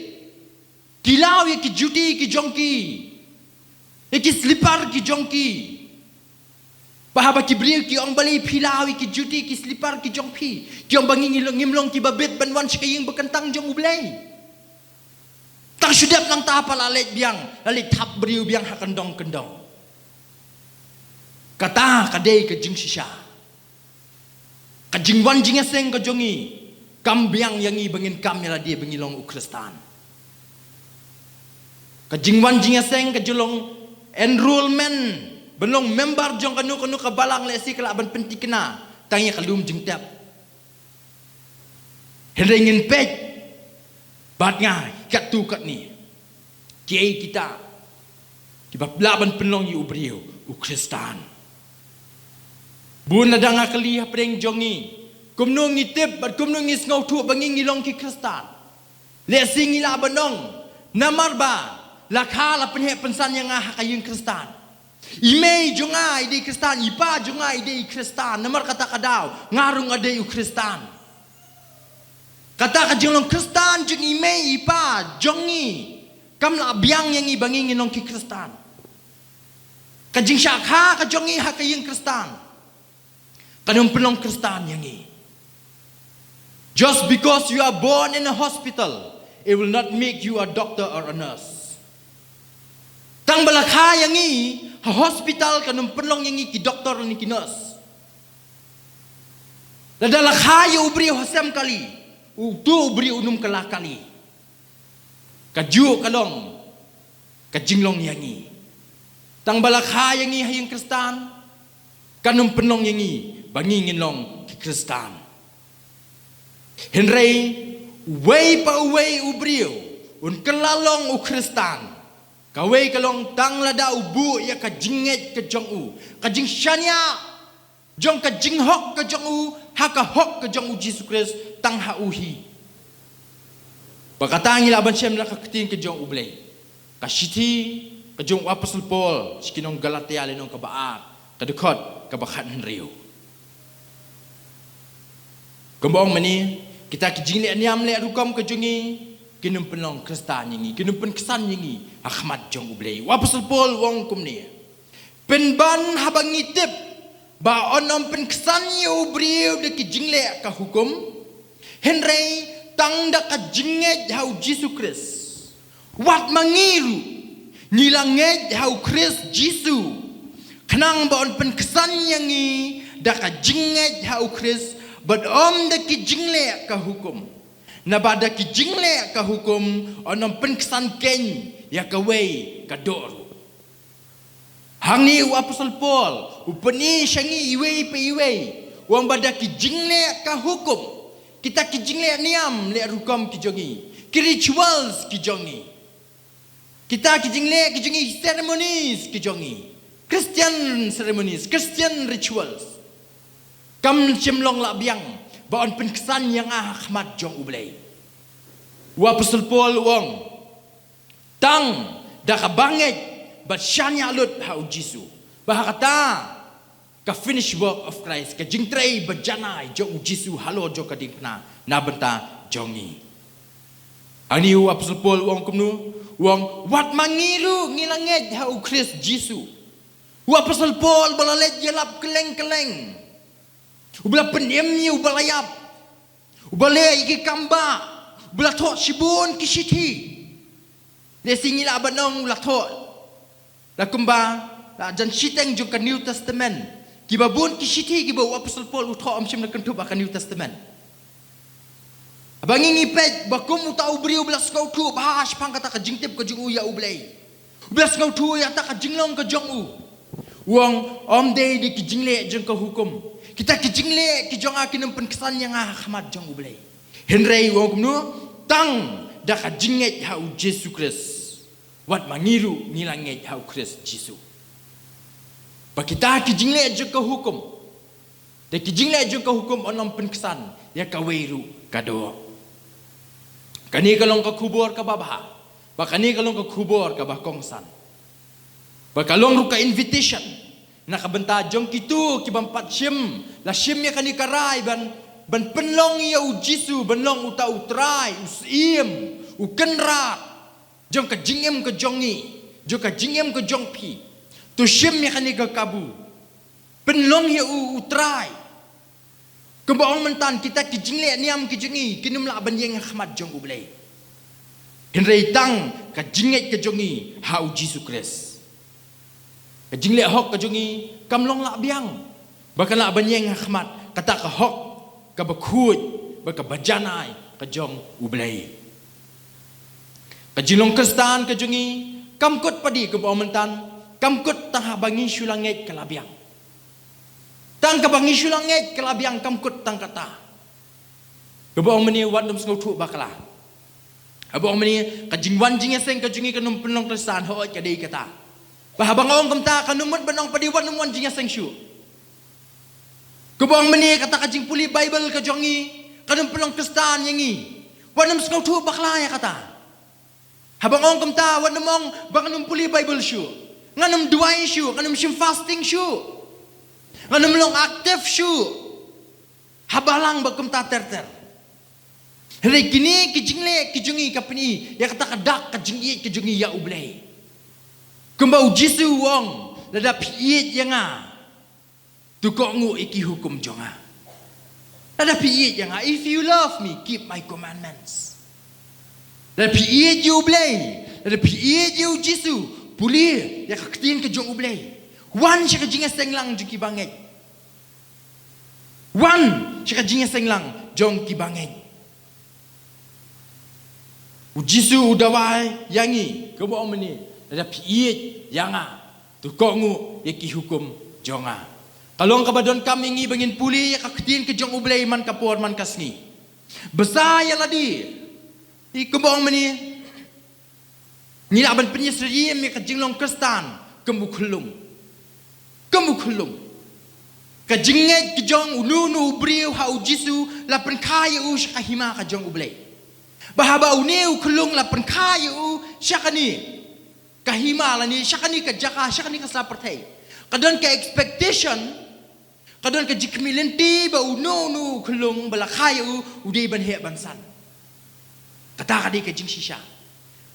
ki law ïa ki juti ki jong ki, ïa ki slipar ki jong ki. Ba haba ki briew ki ong, balei phi law ïa ki juti ki slipar ki jong phi? Ki ong ba ngi ngi long, ngim long kiba bit ban wan sha ka ïing bakyntang jong U Blei. Tang shu dep nangta pat la leit biang, la leit thap briew biang ha kyndong kyndong. Kata ka dei ka jingshisha. Ka jingwan jingïaseng ka jong ngi kam biang ïa ngi ba ngin kam ïa lade ba ngi long u Khristan. Ka jingwan jingïaseng ka jinglong enrollment, ban long member jong kano kano ka balang, lehse ka lah ban pynthikna tang ïa ka lum jingtep. Hynrei ngin peit bad nga katto katne, kiei kita kiba lah ban pynlong ïa u briew u Khristan. Bun lada nga kylli hapdeng jong ngi, kumno ngi tip bad kumno ngi sngewthuh ba ngi ngi long ki Khristan? Lehse ngi lah ban ong, namar ba la kha la pynheh pynsan ïa nga ha ka ïing Khristan. I mei jong nga i dei Khristan, i pa jong nga i dei Khristan. Namar kata ka daw nga ruh nga dei u Khristan. Kata ka jinglong Khristan jong i mei i pa jong ngi kam lah biang ïa ngi ba ngi ngin long ki Khristan. Ka jingshah kha ka jong ngi ha ka ïing Khristan kan ym pynlong Khristan ïa ngi. Just because you are born in a hospital, it will not make you a doctor or a nurse. Tang ba la kha ïa ngi ha hospital kan ym pynlong ïa ngi ki doktor ne ki nurse. Lada la kha ïa u briew ha sem kali, uto u briew un ym kylla kali. Kajuh ka long ka jinglong ïa ngi. Tang ba la kha ïa ngi ha ïing Khristan kan ym pynlong ïa ngi ba ngi ngin long ki Khristan. Hynrei uwei pa uwei u briew un kylla long u Khristan. Kawei ka long tang lada u buh ïa ka jingngeit ka jong u, ka jingshaniah jong ka jinghok ka jong u ha ka hok ka jong u Jisu Khrist tang ha u hi. Ba kata ngi lah ban shem na ka ktien ka jong U Blei, ka shithi ka jong u Apostol Paul sha ki nong Galatia, lynnong kaba ar, ka dkhot kaba khathynriew. Kumba ong mynne, kita ki jingleh niam leh rukom ka jong ngi kin ym pynlong Khristan ïa ngi, kin ym pynksan ïa ngi ha khmat jong U Blei. U Apostol Paul u ong kumne, pynban haba ngi tip ba yn ym pynksan ïa u briew da ki jingleh ka hukum, hynrei tang da ka jingngeit ha U Jisu Khrist. Wat ma ngi ruh ngi la ngeit ha U Khrist Jisu, khnang ba yn pynksan ïa ngi da ka jingngeit ha U Khrist, bad ym da ki jingleh ka hukum. Naba da ki jingleh ka hukum yn ym pynksan keiñ ïa kawei ka doh ruh. Hangne u Apostol Paul u pyni sha ngi iwei pa iwei, u ong ba da ki jingleh ka hukum, kita ki jingleh niam leh rukom ki jong ngi, ki rituals ki jong ngi, kita ki jingleh ki jong ngi, ceremonies ki jong ngi, Christian ceremonies, Christian rituals, kam shym long lah biang ba yn pynksan ïa nga ha khmat jong U Blei. U Apostol Paul u ong, tang da kaba ngeit bad shaniah lut ha U Jisu. Ba ha kata ka finished work of Christ, ka jingtrei ba janai jong U Jisu halor jong ka diengphna na bynta jong ngi. Hangne u Apostol Paul u ong kumno, u ong, wat ma ngi ruh ngi la ngeit ha U Khrist Jisu. U Apostol Paul ba la leit ïalap kylleng kylleng, uba la pynim ïa uba la ïap, uba leh ïa ki kam bah, uba la thoh shibun ki shithi. Lehse ngi lah ban ong u la thoh la kumba la jan shiteng jong ka New Testament. Kiba bun ki shithi kiba u Apostol Paul u thoh ym shym la kynthup ha ka New Testament. Haba ngi ngi peit ba kum uta u briew uba la sngewthuh bha shaphang kata ka jingtip ka jong u ïa U Blei, uba la sngewthuh ïa kata ka jinglong ka jong u, u ong, ym dei da ki jingleh jong ka hukum. Kita ki jingleh ki jong nga kin ym pynksan ïa nga ha khmat jong U Blei. Hynrei u ong kumno, tang da ka jingngeit ha U Jisu Khrist. Wat ma ngi ruh ngi la ngeit ha U Khrist Jisu. Ba kita ki jingleh jong ka hukum, da ki jingleh jong ka hukum yn ym pynksan ïa kawei ruh ka doh. Kane ka long ka khubor kaba bha, ba kane ka long ka khubor kaba kongsan, ba ka long ruh ka invitation na ka bynta jong kito ki bym pat shym la shim ïa kane ka rai ban, ban pynlong ïa U Jisu ban long uta U Trai, U Syiem, U Kynrad jong ka jingim ka jong ngi, jong ka jingim ka jong phi. To shim ïa kane ka kabu, pynlong ïa u U Trai. Kumba ong mynta, kita ki jingleh niam ki jong ngi kin ym lah ban ïeng ha khmat jong U Blei, hynrei tang ka jingngeit ka jong ngi ha U Jisu Khrist. Ka jingleh hok ka jong ngi kam long lah biang ba kan lah ban ïeng ha khmat kata ka hok kaba khuid bad kaba janai ka jong U Blei. Ka jinglong Khristan ka jong ngi kam kut pat de, kumba ong mynta, kam kut tang haba ngi shu la ngeit ka la biang. Tang kaba ngi shu la ngeit ka la biang, kam kut tang kata. Kaba ong mynne, wat nym sngewthuh bakla. Haba ong mynne ka jingwan jingïaseng ka jong ngi kan ym pynlong Khristan, hooid ka dei kata. Ba haba nga ong kumta kan ym mut ban ong pat de wat nym wan jingïaseng shuh. Kaba ong mynne kata ka jingpule Baibl ka jong ngi kan ym pynlong Khristan ïa ngi. Wat nym sngewthuh bakla ïa kata. Haba nga ong kumta wat nym ong ba ngan ym pule Baibl shuh, ngan ym duwai shuh, ngan ym shim fasting shuh, ngan ym long active shuh ha balang ba kumta ter ter. Hynrei kine ki jingleh ki jong ngi ka pyni ïa kata ka dak ka jingïeit ka jong ngi ïa U Blei. Kumba U Jisu u ong, lada phi ïeit ïa nga, to kohnguh ïa ki hukum jong nga. Lada phi ïeit ïa nga, if you love me, keep my commandments. Lada phi ïeit ïa U Blei, lada phi ïeit ïa U Jisu, pule ïa ka ktien ka jong U Blei. Wan sha ka jingïaseng lang jong ki bangeit. Wan sha ka jingïaseng lang jong ki bangeit. U Jisu u dawa ïa ngi, kaba ong mynne, lada phi ïeit ïa nga, to kohnguh ïa ki hukum jong nga. Ka long kaba donkam ïa ngi ba ngin pule ïa ka ktien ka jong U Blei man ka por man ka sngi. Bsa ïa lade. I kaba ong mynne, ngi lah ban pynïasyriem ïa ka jinglong Khristan kum u khyllung. Kum u khyllung. Ka jingngeit ka jong uno uno u briew ha U Jisu la pynkha ïa u sha ka hima ka jong U Blei. Ba haba une u khyllung la pynkha ïa u sha kane ka hima lane sha kane ka jaka, sha kane ka sla pyrthei, ka don ka expectation Ka don ka jingkhmih lynti ba uno uno u khyllung ba la kha ïa u, u dei ban heh ban san. Kata ka dei ka jingshisha.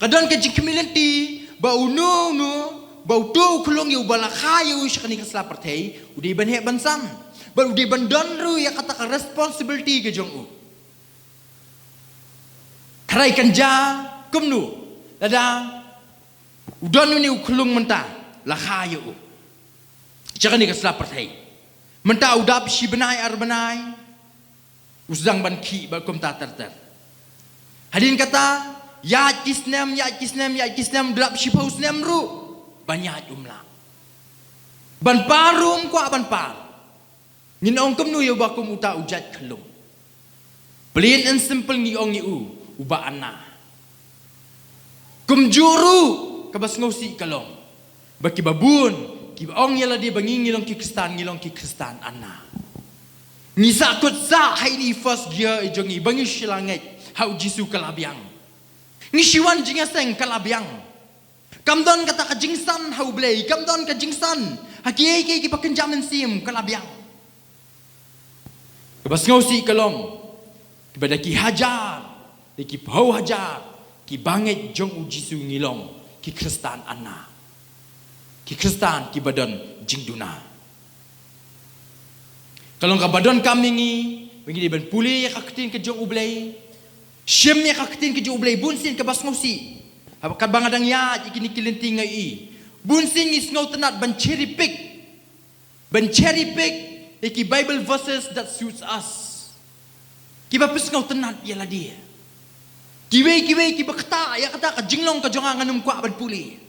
Ka don ka jingkhmih lynti ba uno uno, ba uto u khyllung ïa uba la kha ïa u sha kane ka sla pyrthei, u dei ban heh ban san. Bad u dei ban don ruh ïa kata ka responsibility ka jong u. Tharai kan jia kumno, lada u don une u khyllung mynta, la kha ïa u sha kane ka sla pyrthei. Mynta u dap shi bnai ar bnai, u sdang ban khih bad kumta ter ter. Hadien kata, ïaid ki snem, ïaid ki snem, ïaid ki snem, u dap shiphew snem ruh ban ïaid um lah. Ban par ruh um kwah ban par. Ngin ong kumno ïa uba kum uta u jait khyllung? Plain and simple ngi ong ïa u, uba ana. Kumjuh ruh kaba sngewsih ka long ba kiba bun kiba ong ïa lade ba ngi ngi long ki Khristan, ngi long ki Khristan ana. Ngi sahkut sah ha ine i first gear i jong ngi ba ngi shu la ngeit ha u Jisu ka la biang. Ngi shu wan jingïaseng ka la biang. Kam don kata ka jingsan ha U Blei, kam don ka jingsan ha kiei kiei kiba kynja mynsiem, ka la biang. Kaba sngewsih ka long, kiba da ki hajar, da ki phew hajar kiba ngeit jong u Jisu ngi long ki Khristan ana, ki Khristan kiba don jingduna. Ka long kaba donkam ïa ngi ba ngi dei ban pule ïa ka ktien ka jong U Blei, shim ïa ka ktien ka jong U Blei. Bun sien kaba sngewsih, haba katba nga dang ïaid ïa kine ki lynti nga ïohi, bun sien ngi sngewtynnat ban cherry pick, ban cherry pick ïa ki Bible verses that suits us, kiba pynsngewtynnat ïa lade. Kiwei kiwei kiba ktah ïa kata ka jinglong ka jong nga, ngan ym kwah ban pule.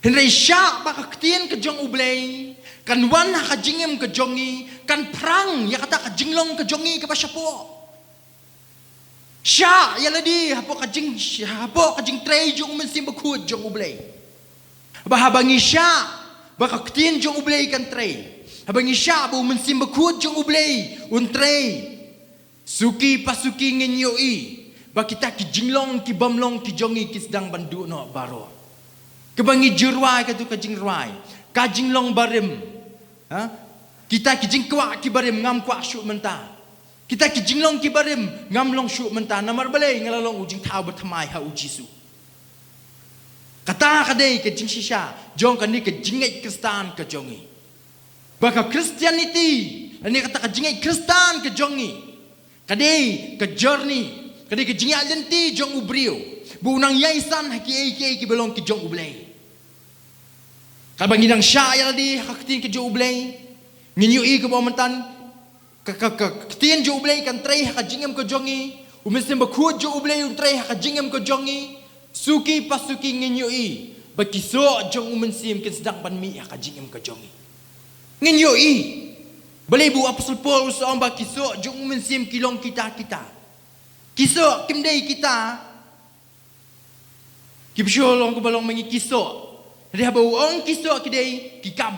Hynrei shah ba ka ktien ka jong U Blei kan wan ha ka jingim ka jong ngi, kan phrang ïa kata ka jinglong ka jong ngi kaba shapoh. Shah ïa lade hapoh ka jing, hapoh ka jingtrei jong U Mynsiem Bakhuid jong U Blei. Ba haba ngi shah ba ka ktien jong U Blei kan trei, haba ngi shah ba U Mynsiem Bakhuid jong U Blei un trei, suki pa suki ngin ïohi ba kita ki jinglong ki bym long ki jong ngi ki sdang ban duh noh baroh. Kaba ngi ju rwai, kato ka jingrwai, ka jinglong barim, ha? Kita ki jingkwah ki barim, ngam kwah shuh mynta. Kita ki jinglong ki barim, ngam long shuh mynta. Namar balei? Nga la long u jingthaw bathymmai ha u Jisu. Kata ka dei ka jingshisha jong kane ka jingngeit Khristan ka jong ngi. Ba ka Christianity, lane kata ka jingngeit Khristan ka jong ngi, ka dei ka journey, ka dei ka jingïaid lynti jong u briew ba u nang ïai san ha kiei kiei kiba long ki jong U Blei. Katba ngi dang shah ïa lade ha ka ktien ka jong U Blei, ngin ïohi kumba mynta ka, ka, ka ktien jong U Blei kan trei ha ka jingim ka jong ngi, U Mynsiem Bakhuid jong U Blei un trei ha ka jingim ka jong ngi. Suki pa suki ngin ïohi ba ki soh jong U Mynsiem kin sdang ban mih ha ka jingim ka jong ngi. Ngin ïohi. Balei ba u Apostol Paul u sa ong ba ki soh jong U Mynsiem ki long kita kita? Ki soh kim dei kita, ki bshu long kaba long ma ngi ki soh. Hynrei haba u ong ki soh, ki dei ki kam.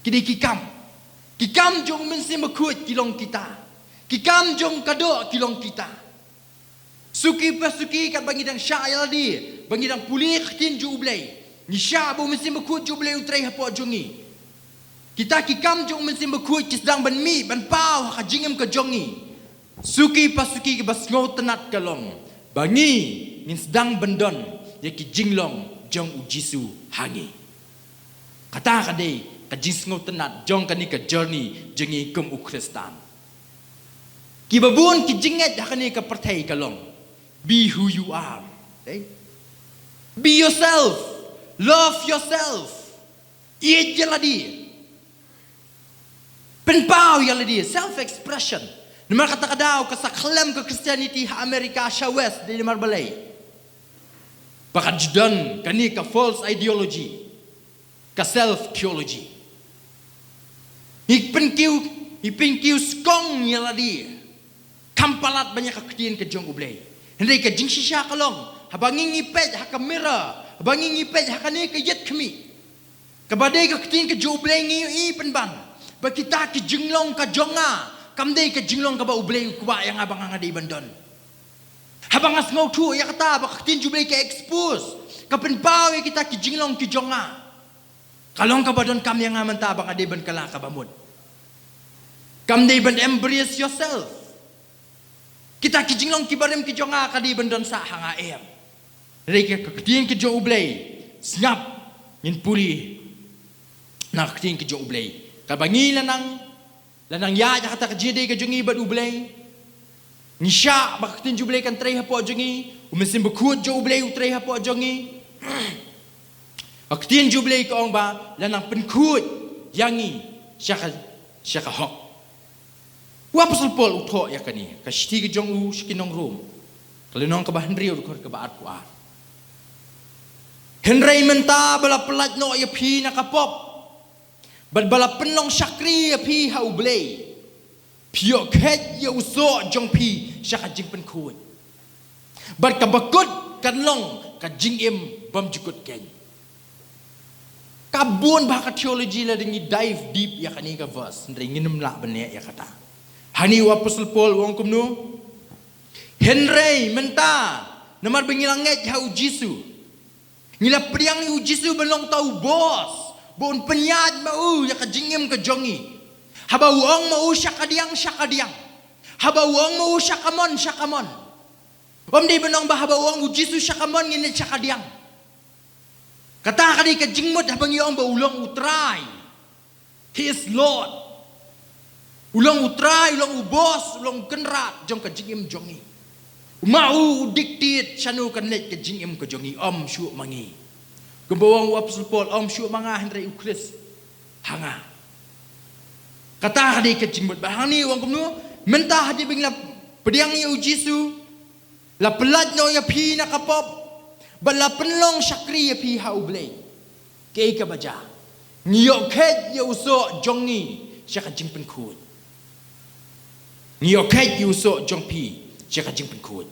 Ki dei ki kam. Ki kam jong U Mynsiem Bakhuid ki long kita. Ki kam jong ka doh ki long kita. Suki pa suki, katba ngi dang shah ïa lade, ba ngi dang pule ka ktien jong U Blei, ngi shah ba U Mynsiem Bakhuid jong U Blei u trei hapoh jong ngi. Kita ki kam jong U Mynsiem Bakhuid ki sdang ban mih ban paw ha ka jingim ka jong ngi. Suki pa suki, kaba sngewtynnat ka long ba ngi ngin sdang ban don ïa ki jinglong jong u Jisu ha ngi. Kata ka dei ka jingsngewtynnat jong kane ka journey jong ngi kum u Khristan. Kiba bun ki jingngeit ha kane ka pyrthei ka long, be who you are. Eh? Be yourself. Love yourself. Ïeit ïa lade. Pynpaw ïa lade, self expression. Namar kata ka daw ka sa khlem ka Christianity ha America sha West, dei namar balei? Ba ka ju don kane ka false ideology, ka self theology. Ngi pynkiew, ngi pynkiew skong ïa lade, kham palat ban ïa ka ktien ka jong U Blei. Hynrei ka jingshisha ka long, haba ngi ngi peit ha ka mirror, haba ngi ngi peit ha kane ka ïit khmih, kaba dei ka ktien ka jong U Blei, ngi ïohi pynban ba kita ki jinglong ka jong nga kam dei ka jinglong kaba U Blei u kwah ïa nga ba nga nga dei ban don. Haba nga sngewthuh ïa kata, ba ka ktien jong U Blei ka expose, ka pynpaw ïa kita ki jinglong ki jong nga, Ka long kaba donkam ïa nga mynta ba nga dei ban kylla kaba mut. Kam dei ban embrace yourself. Kita ki jinglong kiba rim ki jong nga ka dei ban don sah ha nga em. Hynrei ka ktien ka jong U Blei, sngap, ngin pule na ka ktien ka jong U Blei. Kaba ngi la nang, la nang ïaid ha kata ka jingïadei ka jong ngi bad U Blei. Ngi shah ba ka ktien jong U Blei kan trei hapoh jong ngi, U Mynsiem Bakhuid jong U Blei u trei hapoh jong ngi. Ka ktien jong U Blei ka ong ba la nang pynkhuid ïa ngi sha ka, sha ka hok. U Apostol Paul u thoh ïa kane, ka shithi ka jong u sha ki nong Rom, ka lynnong kaba hynriew, dkhot kaba arphew ar. Hynrei mynta ba la pyllait noh ïa phi na ka pop, bad ba la pynlong shakri ïa phi ha U Blei, phi ïoh kheit ïa u soh jong phi sha ka jingpynkhuid. Bad kaba kut kan long ka jingim bymjukut keiñ. Ka bun bha ka theology lada ngi dive deep ïa kane ka verse, hynrei ngin ym lah ban leh ïa kata. Hangne u Apostol Paul u ong kumno? Hynrei mynta, namar ba ngi la ngeit ha U Jisu, ngi la pdiang ïa U Jisu ban long uta u bos ba un pynïaid ma u ïa ka jingim ka jong ngi. Haba u ong ma u sha kadiang, sha kadiang. Haba u ong ma u sha kamon, sha kamon. Ym dei ban ong ba haba u ong U Jisu sha kamon ngin leit sha kadiang. Kata ka dei ka jingmut haba ngi ong ba u long U Trai. He is Lord. U long U Trai, u long u bos, u long u kynrad jong ka jingim jong ngi. Ma u u dictate shano kan leit ka jingim ka jong ngi, ym shuh ma ngi. Kumba ong u Apostol Paul, ym shuh ma nga hynrei U Khrist ha nga. Kata ka dei ka jingmut. Bad hangne u ong kumno? Mynta hadien ba ngi la pdiang ïa U Jisu, la pyllait noh ïa phi na ka pop, bad la pynlong shakri ïa phi ha U Blei. Kaei kaba jia? Ngi ïoh kheit ïa u soh jong ngi sha ka jingpynkhuid. Ngi ïoh kheit ïa u soh jong phi sha ka jingpynkhuid.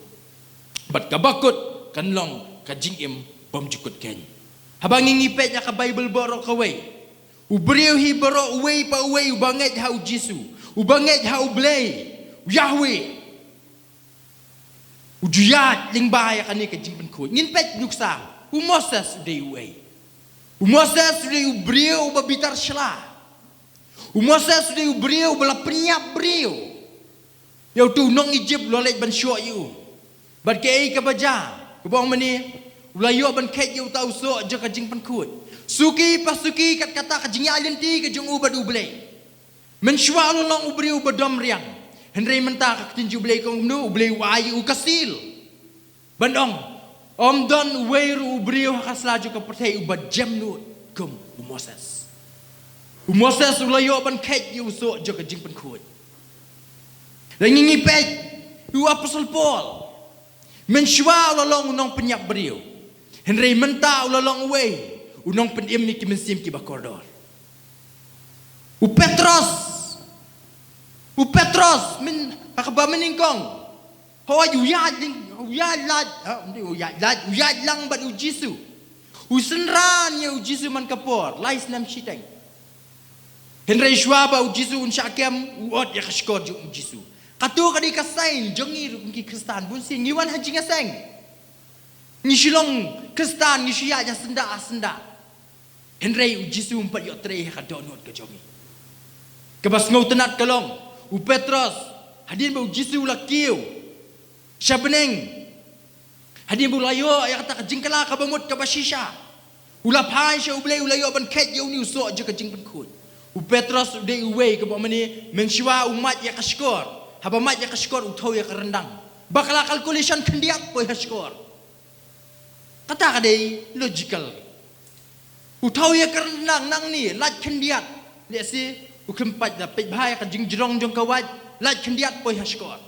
Bad kaba kut kan long ka jingim bymjukut keiñ. Haba ngi, ngi peit ïa ka Baibl baroh kawei, u briew hi baroh, uwei pa uwei uba ngeit ha U Jisu, uba ngeit ha U Blei, u Yahweh, u ju ïaid lyngba ïa kane ka jingpynkhuid. Ngin peit nuksa, u Moses u dei uei? U Moses u dei u briew uba bitar shla. U Moses u dei u briew uba la pynïap briew. Ïa uto u nong Ijipt u la leit ban shoh ïa u. Bad kaei kaba jia? Kaba ong mynne, u la ïoh ban kheit ïa uta u soh jong ka jingpynkhuid. Suki pa suki kat kata ka jingïaid lynti ka jong u bad U Blei. Mynshuwa u la long u briew uba dom riang. Hynrei mynta ka ktien jong U Blei ka ong kumno? U Blei u ai ïa u ka seal. Ban ong, ym don uwei ruh u briew ha ka sla jong ka pyrthei uba jem nud kum u Moses. U Moses u la ïoh ban kheit ïa u soh jong ka jingpynkhuid. Lada ngi, ngi peit ïa u Apostol Paul, mynshuwa u la long u nongpynïap briew. Hynrei mynta u la long uwei u nongpynim ïa ki mynsiem kiba kordor. U Petros, u Petros, myn, ha kaba mynnyngkong, hooid, u ïaid lyng, u ïaid lait, ha, ym dei u ïaid lait, u ïaid lang bad U Jisu. U synran ïa U Jisu man ka por lai snem shiteng. Hynrei shuwa ba U Jisu un shah kem, u ot ïa ka shkor jong U Jisu. Kato ka dei ka sign jong ngi ruh kum ki Khristan, bunsien ngi wan ha jingïaseng. Ngi shu long Khristan, ngi shu ïaid ha syndah ha syndah. Hynrei U Jisu um pat ïoh trei ha ka dohnud ka jong ngi. Kaba sngewtynnat ka long, u Petros, hadien ba U Jisu u la kiew sha bneng, hadien ba u la ïoh ïa kata ka jingkylla kaba mut kaba shisha, u la phai sha U Blei, u la ïoh ban kheit ïa une u soh jong ka jingpynkhuid. U Petros u dei uwei kaba mynne, mynshuwa u mad ïa ka shkor. Haba mad ïa ka shkor u thew ïa ka ryndang. Ba ka la calculation khyndiat poi ha shkor. Kata ka dei logical. U thew ïa ka ryndang nangne, lait khyndiat. Lehse u khlem pat da peit bha ïa ka jingjrong jong ka wait, lait khyndiat poi ha shkor.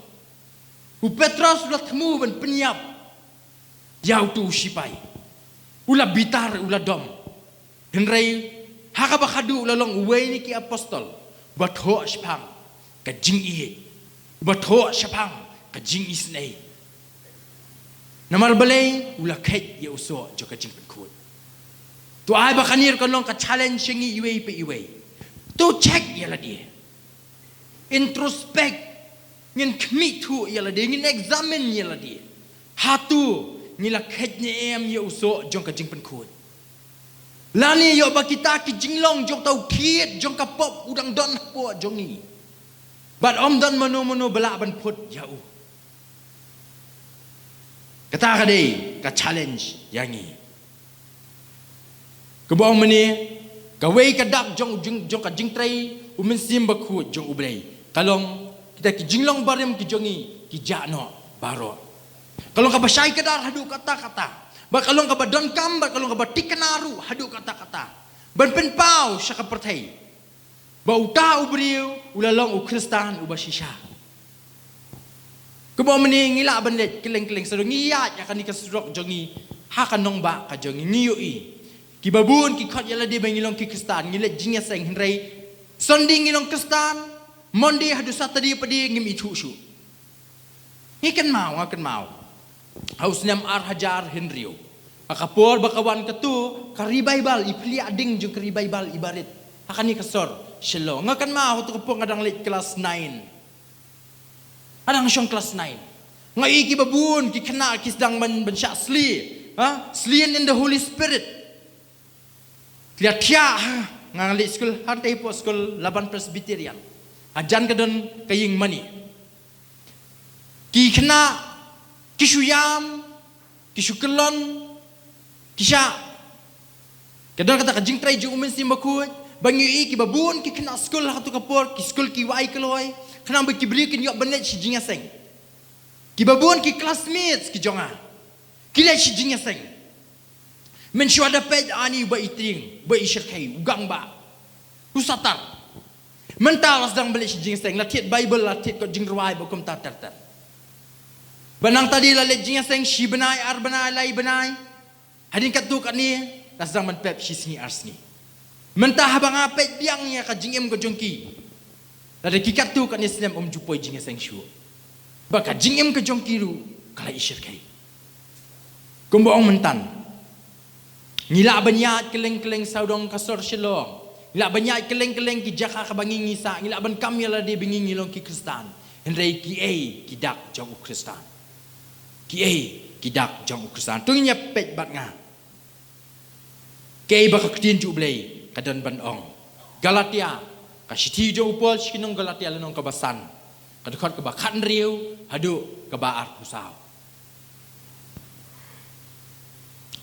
U Petros u la thmu ban pynïap ïa uto u shipai. U la bitar, u la dom. Hynrei ha kaba khadduh u la long uwei na ki apostol uba thoh shaphang ka jingïeit, uba thoh shaphang ka jingisynei. Namar balei? U la kheit ïa u soh jong ka jingpynkhuid. To ai ba kane ruh kan long ka challenge sha ngi iwei pa iwei. To check ïa lade. Introspect. Ngin khmih thuh ïa lade, ngin examine ïa lade. Hato ngi la kheit ne em ïa u soh jong ka jingpynkhuid? Lane ïoh ba kita ki jinglong jong uta u thied jong ka pop u dang don hapoh jong ngi. Bad ym don mano mano ba lah ban phut ïa u. Kata ka dei ka challenge ïa ngi. Kaba ong mynne, kawei ka dak jong, jong, jong ka jingtrei u Mynsiem Bakhuid jong U Blei ka long kita ki jinglong barim ki jong ngi ki jah noh baroh. Ka long kaba shai kdar haduh katta katta. Bad ka long kaba donkam, bad ka long kaba thikna ruh haduh katta katta ban pynpaw sha ka pyrthei ba uta u briew u la long u Khristan uba shisha. Kaba mynne ngi lah ban leit kylleng kylleng, sdang ngi ïaid ïa kane ka surok jong ngi ha ka nongbah ka jong ngi, ngi ïohi kiba bun ki khot ïa lade ba ngi long ki Khristan, ngi leit jingïaseng, hynrei Sunday ngi long Khristan, Monday haduh Saturday pat ngim ithuh shuh. Ngi kynmaw, nga kynmaw ha u snem ar hajar hynriew, ha ka por ba ka wan katu ka revival, i phliah ding jong ka revival iba rit ha kane ka sor Shillong. Nga kynmaw ha tu ka por nga dang leit klas nine. Nga dang shong klas nine. Nga ïohi kiba bun ki khynnah ki sdang ban, ban shah sli, ha, slain in the Holy Spirit. Ki la thiah, ha, nga leit skul, hangtei hapoh skul Laban Presbyterian. Hajan ka don ka ïing mane. Ki khynnah ki shu ïam, ki shu kyllon, ki shah. Ka don kata ka jingtrei jong u Mynsiem Bakhuid ba ngi ïohi kiba bun ki khynnah skul ha katu ka por, ki skul ki wai kloi, khnang ba ki briew kin ïoh ban leit sha jingïaseng. Kiba bun ki classmates ki jong nga ki leit sha jingïaseng. Mynshuwa da peit ani uba i tieng, uba i shyrkhei, u gang ba, u satar. Mynta la sdang ban leit sha jingïaseng, la thied Baibl, la thied kot jingrwai, ba kumta ter ter. Ba nangta de la leit jingïaseng shi bnai, ar bnai, lai bnai. Hadien katto katne la sdang ban pep shi sngi ar sngi. Mynta haba nga peit biang ïa ka jingim ka jong ki, lada ki katto katne snem ym ju poi jingïaseng shuh. Ba ka jingim ka jong ki ruh ka la i shyrkhei. Kumba ong mynta, ngi lah ban ïaid kylleng kylleng sawdong ka sor Shillong, ngi lah ban ïaid kylleng kylleng ki jaka kaba ngi ngi sah, ngi lah ban kam ïa lade ba ngi ngi long ki Khristan. Hynrei kiei ki dak jong u Khristan? Kiei ki dak jong u Khristan? To ngin ïa peit bad nga kaei ba ka ktien jong U Blei ka don ban ong. Galatia, ka shithi jong u Paul sha ki nong Galatia, lynnong kaba san, ka dkhot kaba khathynriew haduh kaba arphew saw.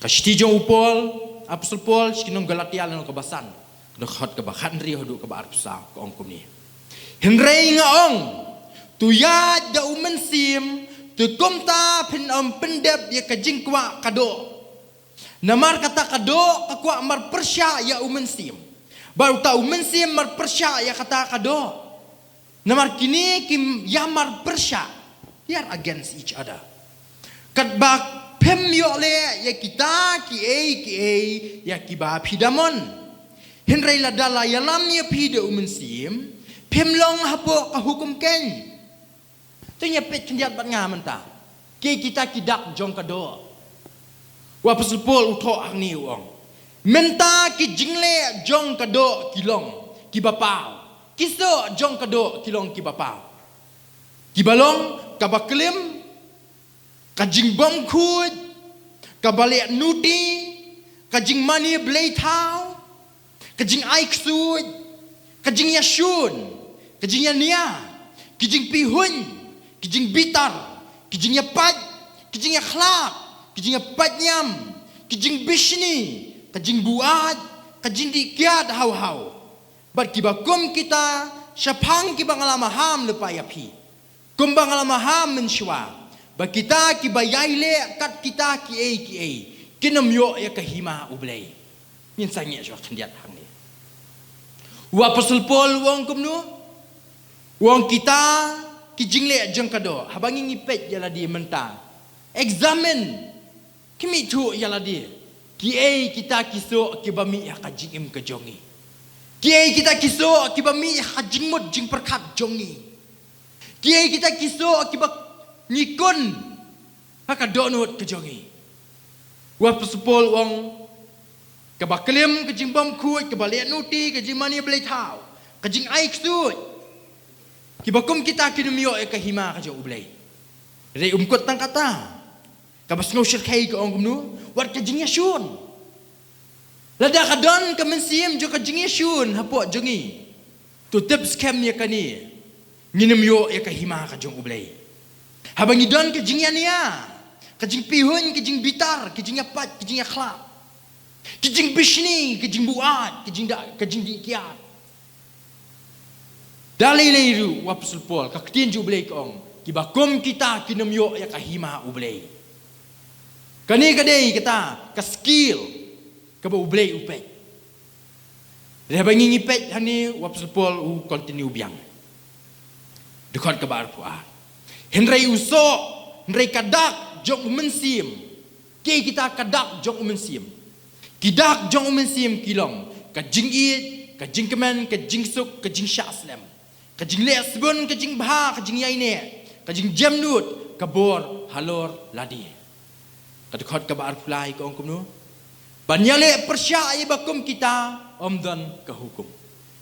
Ka shithi jong u Paul, apostol Paul sha ki nong Galatia, lynnong kaba san, ka dkhot kaba khathynriew haduh kaba arphew saw, ka ong kumne: Hynrei nga ong, to ïaid da u Mynsiem, te kumta phin ym pyndep ïa ka jingkwah ka doh. Namar kata ka doh ka kwah mar pyrshah ïa u Mynsiem, bad uta u Mynsiem mar pyrshah ïa kata ka doh. Namar kine ki ïa mar pyrshah, they are against each other. Katba phim ïoh leh ïa kita kiei kiei ïa kiba phi da mon. Hynrei lada la ïalam ïa phi da u Mynsiem, phim long hapoh ka hukum keiñ. To ngin ïa peit khyndiat bad nga mynta, kiei kita ki dak jong ka doh? U apostol Paul u thoh hangne, u ong, mynta ki jingleh jong ka doh ki long kiba paw, ki soh jong ka doh ki long kiba paw, kiba long kaba klim, ka jingbymkhuid, kaba leh nuti, ka jingmane blei thaw, ka jingai ksuid, ka jingïashun, ka jingïania, ki jingpihuiñ, ki jingbitar, ki jingïapait, ki jingïakhlad, ki jingïapait niam, ki jingbishni, ka jingbuaid, ka jingdih kiad haw haw. Bad kiba kum kita, shaphang kiba nga la maham lypa ïa phi, kumba nga la maham mynshuwa, ba kita kiba ïai leh kat kita kiei kiei kin ym ïoh ïa ka hima U Blei. Ngin sa ngeit shuwa khyndiat hangne. U apostol Paul u ong kumno? U ong kita ki jingleh jong ka doh. Haba ngi ngi peit ïa lade mynta, examine, khmih thuh ïa lade, kiei kita ki soh kiba mih ha ka jingim ka jong ngi? Kiei kita ki soh kiba mih ha ka jingmut jingpyrkhat jong ngi? Kiei kita ki soh kiba ngi kun ha ka dohnud ka jong ngi? U apostol Paul u ong, kaba klim, ka jingbymkhuid, kaba leh nuti, ka jingmane blei thaw, ka jingai ksuid, kiba kum kita kin ym ïoh ïa ka hima ka jong U Blei. Hynrei um kut tang kata, kaba sngew shyrkhei ka ong kumno? Wat ka jingïashun. Lada ka don ka mynsiem jong ka jingïashun hapoh jong ngi, to tip skhem ïa kane, ngin ym ïoh ïa ka hima ka jong U Blei. Haba ngi don ka jingïania, ka jingpihuiñ, ka jingbitar, ka jingïapait, ka jingïakhlad, ka jingbishni, ka jingbuaid, ka jingda, ka jingdih kiad. Da lei lei ruh u Apostol Paul, ka ktien jong U Blei ka ong, kiba kum kita kin ym ïoh ïa ka hima U Blei. Kane ka dei kata ka skill kaba U Blei u peit. Hynrei haba ngi ngi peit hangne, u Apostol Paul u continue biang. Dkhot kaba arphew ar. Hynrei u soh, hynrei ka dak jong u mynsiem. Ki kita ka dak jong u mynsiem. Ki dak jong u mynsiem ki long ka jingïeit, ka jingkmen, ka jingsuk, ka jingshah slem, ka jingleh sbun, ka jingbha, ka jingïaineh, ka jingjemnud, ka bor halor lade. Ka dkhot kaba arphew lai ka ong kumno? Ban ïaleh pyrshah ïa ba kum kita ym don ka hukum.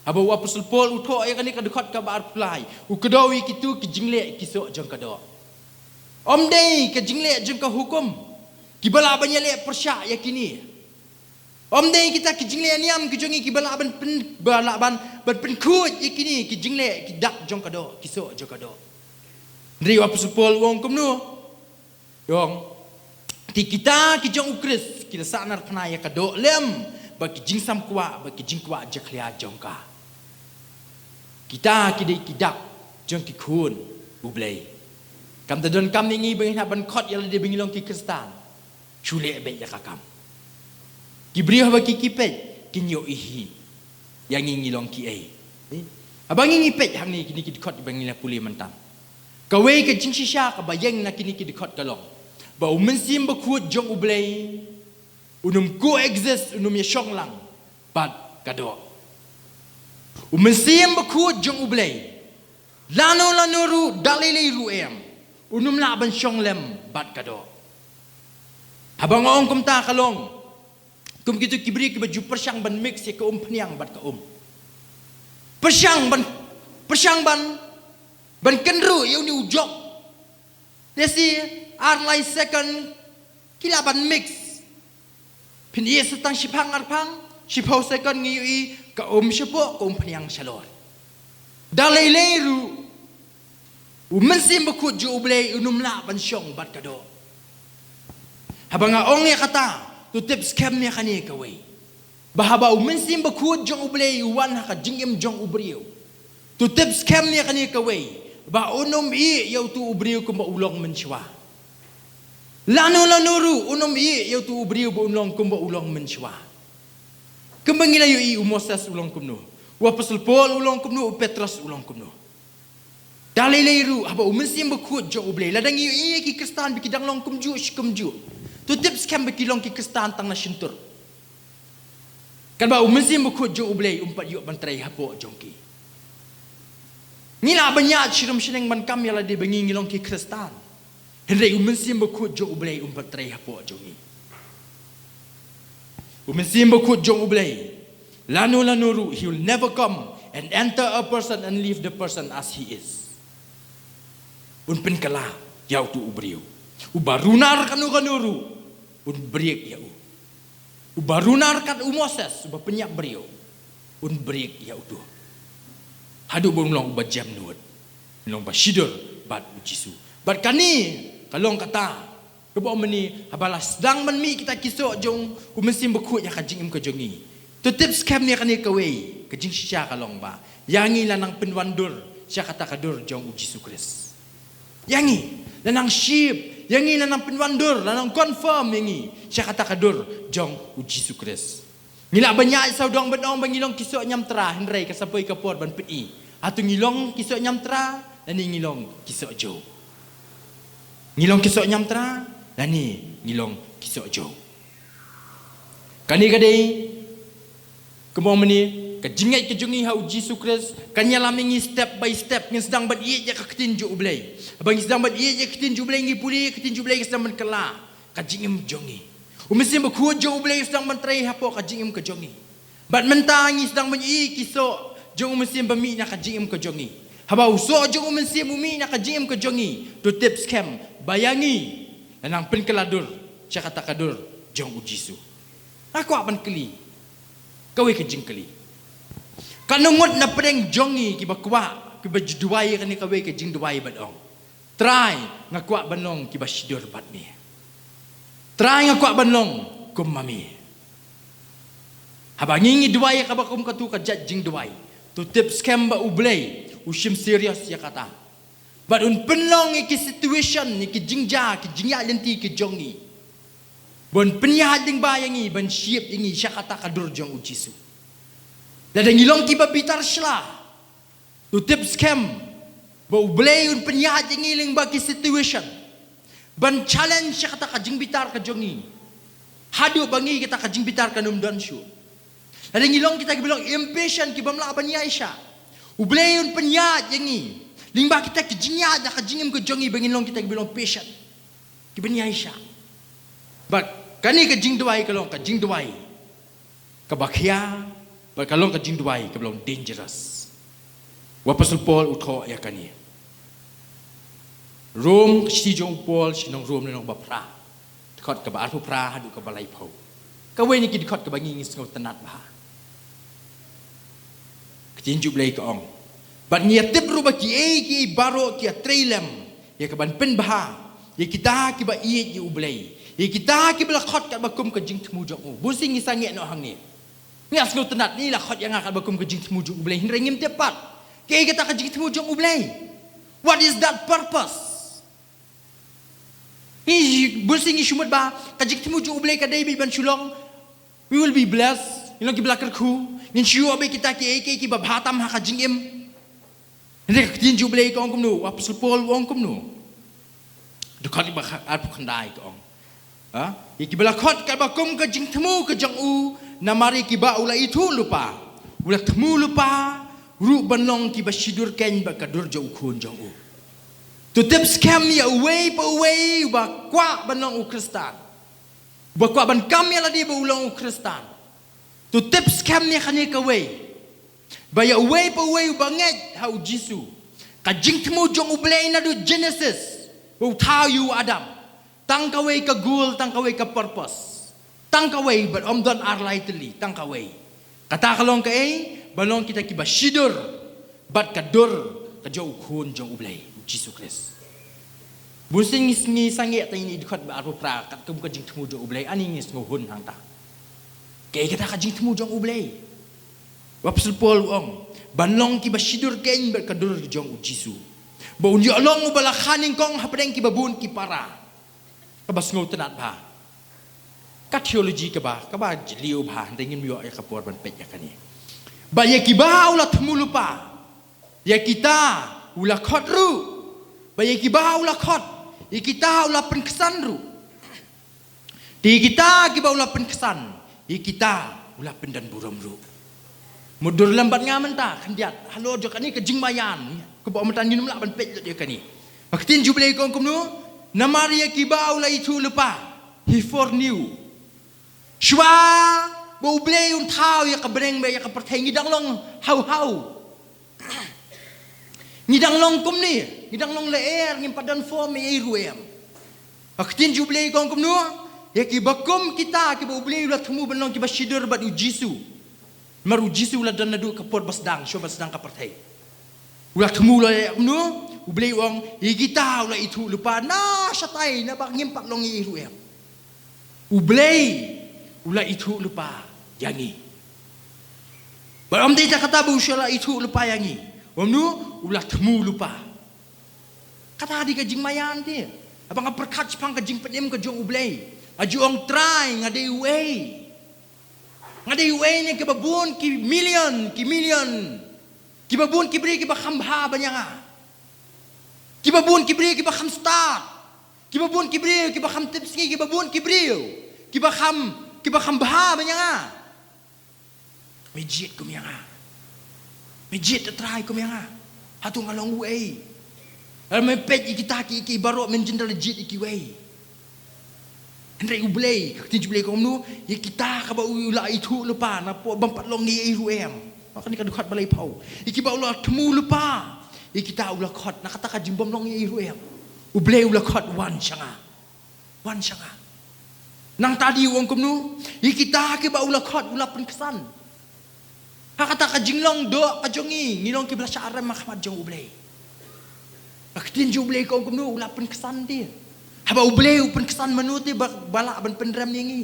Haba u Apostol Paul u thoh ïa kane ka dkhot kaba arphew lai, u kdew ïa kito ki jingleh ki soh jong ka doh. Ym dei ka jingleh jong ka hukum kiba lah ban ïaleh pyrshah ïa kine. Ym dei kita ki jingleh niam ki jong ngi kiba lah ban pyn, ba lah ban, ban pynkhuid ïa kine ki jingleh ki dak jong ka doh, ki soh jong ka doh. Hynrei u Apostol Paul u ong kumno? U ong, te kita ki jong u Khrist ki la sahnarphna ïa ka doh lem bad ki jingsam kwah, bad ki jingkwah jakhlia jong ka. Kita ki dei ki dak jong ki khun U Blei. Kam da donkam ïa ngi ba ngin hap ban khot ïa lade ba ngi long ki Khristan. Shu leh beit ïa ka kam. Ki briew haba ki, ki peit, kin ïohi hi ïa ngi ngi long kiei. Haba ngi ngi peit hangne kine ki dkhot ba ngi la pule mynta, kawei ka jingshisha kaba ïeng na kine ki dkhot ka long ba u Mynsiem Bakhuid jong U Blei un ym coexist, un ym ïashong lang bad ka doh. U Mynsiem Bakhuid jong U Blei, lano lano ruh, da lei lei ruh em, un ym lah ban shong lem bad ka doh. Haba nga ong kumta ka long kum kito ki briew kiba ju pyrshang ban mix ïa ka umphniang bad ka um. Pyrshang ban, pyrshang ban, ban kynruh ïa une u jok. Lehse ar lai second ki lah ban mix. Phin ïeh sa tang shiphang arphang, shiphew second ngi ïohi ka um shapoh, ka umphniang shalor. Da lei lei ruh, u Mynsiem Bakhuid jong U Blei un ym lah ban shong bad ka doh. Haba nga ong ïa kata, to tip skhem ïa kane kawei, ba haba u Mynsiem Bakhuid jong U Blei u wan ha ka jingim jong u briew, to tip skhem ïa kane kawei, ba un ym ïeh ïa uto u briew kumba u long mynshuwa. Lano lano ruh un ym ïeh ïa uto u briew ba un long kumba u long mynshuwa. Kumba ngi la ïohi, u Moses u long kumno, u Apostol Paul u long kumno, u Petros u long kumno. Da lei lei ruh, haba u Mynsiem Bakhuid jong U Blei, lada ngi ïohi ïa ki Khristan ba ki dang long kumjuh shi kumjuh, to tip skhem ba ki long ki Khristan tang na shyntur. Katba u Mynsiem Bakhuid jong U Blei um pat ïoh ban trei hapoh jong ki. Ngi lah ban ïaid shirum shneng ban kam ïa lade ba ngi ngi long ki Khristan, hynrei u Mynsiem Bakhuid jong U Blei um pat trei hapoh jong ngi. U Mynsiem Bakhuid jong U Blei, lano lano ruh, he will never come and enter a person and leave the person as he is. Un pynkylla ïa uto u briew. Uba runar kano kano ruh, un break ïa u. Uba runar kat u Moses, uba pynïap briew, un break ïa uto, haduh ba un long uba jemnud, un long ba shidur bad u Jisu. Bad kane ka long kata kaba ong mynne, haba la sdang ban mih kita ki soh jong u Mynsiem Bakhuid ïa ka jingim ka jong ngi, to tip skhem ïa kane kawei, ka jingshisha ka long ba ïa ngi la nang pynwandur sha kata ka dur jong u Jisu Khrist. Ïa ngi la nang ship, ïa ngi la nang pynwandur, la nang confirm ïa ngi sha kata ka dur jong u Jisu Khrist. Ngi lah ban ïaid sawdong ban ong ba ngi long ki soh ñiamtra, hynrei ka sa poi ka por ban pyni, hato ngi long ki soh ñiamtra lane ngi long ki soh jong? Ngi long ki soh ñiamtra lane ngi long ki soh jong? Kane ka dei, kumba ong mynne, ka jingngeit ka jong ngi ha u Jisu Khrist kan ïalam ïa ngi step by step. Ngin sdang ban ïeit ïa ka ktien jong U Blei. Haba ngi sdang ban ïeit ïa ka ktien jong U Blei, ngi pule ïa ka ktien jong U Blei, ka sdang ban kylla ka jingim jong ngi. U Mynsiem Bakhuid jong U Blei u sdang ban trei hapoh ka jingim ka jong ngi. Bad mynta ngi sdang ban ïohi ki soh jong u mynsiem ba mih na ka jingim ka jong ngi. Haba u soh jong u mynsiem u mih na ka jingim ka jong ngi, to tip skhem ba ïa ngi la nang pynkylla dur sha kata ka dur jong u Jisu. Nga kwah ban kylli, Kawei ka jingkylli. Katno ngut na pdeng jong ngi kiba kwah, kiba ju duwai ïa kane kawei ka jingduwai bad ong, Trai, nga kwah ban long kiba shidur bad me. Trai, nga kwah ban long kum ma me. Haba ngi ngi duwai ïa kaba kum katu ka jait jingduwai, to tip skhem ba U Blei u shim serious ïa kata. Bad un pynlong ïa ki situation, ïa ki jingjia, ki jingïaid lynti ki jong ngi, ban pynïaid lyngba ïa ngi, ban shim ïa ngi sha kata ka dur jong U Jisu. Lada ngi long kiba bitar shla, to tip skhem ba U Blei un pynïaid ïa ngi lyngba ki situation, ban challenge sha kata ka jingbitar ka jong ngi, haduh ba ngi kata ka jingbitar kan ym don shuh. Lada ngi long kita kiba long impatient, kibym lah ban ïaishah, U Blei un pynïaid ïa ngi lyngba kita ki jingïaid da ka jingim ka jong ngi, ba ngin long kita kiba long patient, kiban ïaishah. Bad kane ka jingduwai ka long ka jingduwai kaba khia, bad ka long ka jingduwai kaba long dangerous. U Apostol Paul u thoh ïa kane. Rom, ka shithi jong u Paul sha ki nong Rom, lynnong ba phra, dkhot kaba arphew phra haduh kaba laiphew. Kawei na ki dkhot kaba ngi ngi sngewtynnat bha. Ka ktien U Blei ka ong, bad ngi ïa tip ruh ba kiei kiei baroh ki ïa trei lem ïa kaban pynbha ïa kita kiba ïeit ïa U Blei, ïa kita kiba la khot katba kum ka jingthmu jong u. Bun sien ngi sangeh noh hangne, ngi ïa sngewtynnat, ngi la khot ïa nga katba kum ka jingthmu jong U Blei, hynrei ngim tip pat kaei kata ka jingthmu jong U Blei. What is that purpose? Ngi, bun sien ngi shu mut ba ka jingthmu jong U Blei ka dei beit ban shu long, we will be blessed, ngin long kiba la kyrkhu, ngin shu ïoh beit kita kiei kiei kiba bha tam ha ka jingim. Hynrei ka ktien U Blei ka ong kumno, u Apostol Paul u ong kumno? Dkhot kaba kha-, arphew khyndai ka ong, ha? Ïa kiba la khot katba kum ka jingthmu ka jong u, namar ïa kiba u la ithuh lypa, u la thmu lypa ruh ban long kiba shidur keiñ bad ka dur jong u Khun jong u. To tip skhem ïa uwei pa uwei uba kwah ban long u Khristan, uba kwah ban kam ïa lade ba u long u Khristan, to tip skhem ïa kane kawei, ba ïa uwei pa uwei uba ngeit ha u Jisu, ka jingthmu jong U Blei naduh Genesis, ba u thaw ïa u Adam, tang kawei ka goal, tang kawei ka purpose, tang kawei, bad ym don ar lai tylli, tang kawei. Kata ka long kaei? Ban long kita kiba shidur bad ka dur ka jong u Khun jong U Blei, u Jisu Khrist. Bun sien ngi, ngi sangeh tang ïa kine ki dkhot ba arphew phra, katkum ka jingthmu jong U Blei, ani ngi sngewhun hangta. Kaei kata ka jingthmu jong U Blei? U Apostol Paul u ong, ban long kiba shidur keiñ bad ka dur jong u Jisu, ba un ïoh long uba la kha nyngkong hapdeng kiba bun ki para. Kaba sngewtynnat bha. Ka theology kaba, kaba jylliew bha, hynrei ngim ïoh ïa ka por ban peit ïa kane. Ba ïa kiba u la thmu lypa, ïa kita u la khot ruh. Ba ïa kiba u la khot, ïa kita u la pynksan ruh. Te ïa kita kiba u la pynksan, ïa kita u la pyndonburom ruh. Mutdur lem bad nga mynta khyndiat halor jong kane ka jingmaïan, kaba mynta ngim lah ban peit lut ïa kane. Ka ktien U Blei ka ong kumno? Namar ïa kiba u la ithuh lypa, he foreknew. Shuwa ba U Blei un thaw ïa ka bneng bad ïa ka pyrthei, ngi dang long haw haw. Ngi dang long kumne, ngi dang long lyer, ngim pat don form ei ei ruh em. Ka ktien U Blei ka ong kumno? Ïa kiba kum kita, kiba U Blei u la thmu ban long kiba shidur bad u Jisu. Namar u Jisu u la don naduh ka por ba sdang, shuwa ba sdang ka pyrthei. U la thmu, u la ïa kumno? U Blei u ong, ïa kita u la ithuh lypa, na shatai, naba ngim pat long ei ei ruh em. U Blei u la ithuh lypa ïa ngi. Bad ym dei tang kata ba u shu la ithuh lypa ïa ngi, kumno? U la thmu lypa. Kata dei ka jingmaïan te. Haba nga pyrkhat shaphang ka jingpynim ka jong U Blei, nga ju ong, Trai, nga dei uei? Nga dei uei na kiba bun ki million, ki million, kiba bun ki briew kiba kham bha ban ïa nga? Kiba bun ki briew kiba kham stad, kiba bun ki briew kiba kham tipsngi, kiba bun ki briew kiba kham, kiba kham bha ban ïa nga? Me jied kum ïa nga. Me jied, Trai, kum ïa nga. Hato nga long uei? Lada me peit ïa kita kiei kiei baroh, men jin da la jied ïa kiwei. Hynrei U Blei, ka ktien U Blei ka ong kumno? Ïa kita kiba u la ithuh lypa, napoh bym pat long ei ei ruh em. Kane ka dkhot ba laiphew. Ïa kiba u la thmu lypa, ïa kita u la khot, na kata ka jingbym long ei ei ruh em. U Blei u la khot, wan sha nga. Wan sha nga. Nangta dei u ong kumno? Ïa kita kiba u la khot, u la pynksan. Ha kata ka jinglong doh ka jong ngi, ngi long kiba la shah rem ha khmat jong U Blei. Ka ktien jong U Blei ka ong kumno, u la pynksan te. Haba U Blei u pynksan mano te ba, ba lah ban pynrem ïa ngi.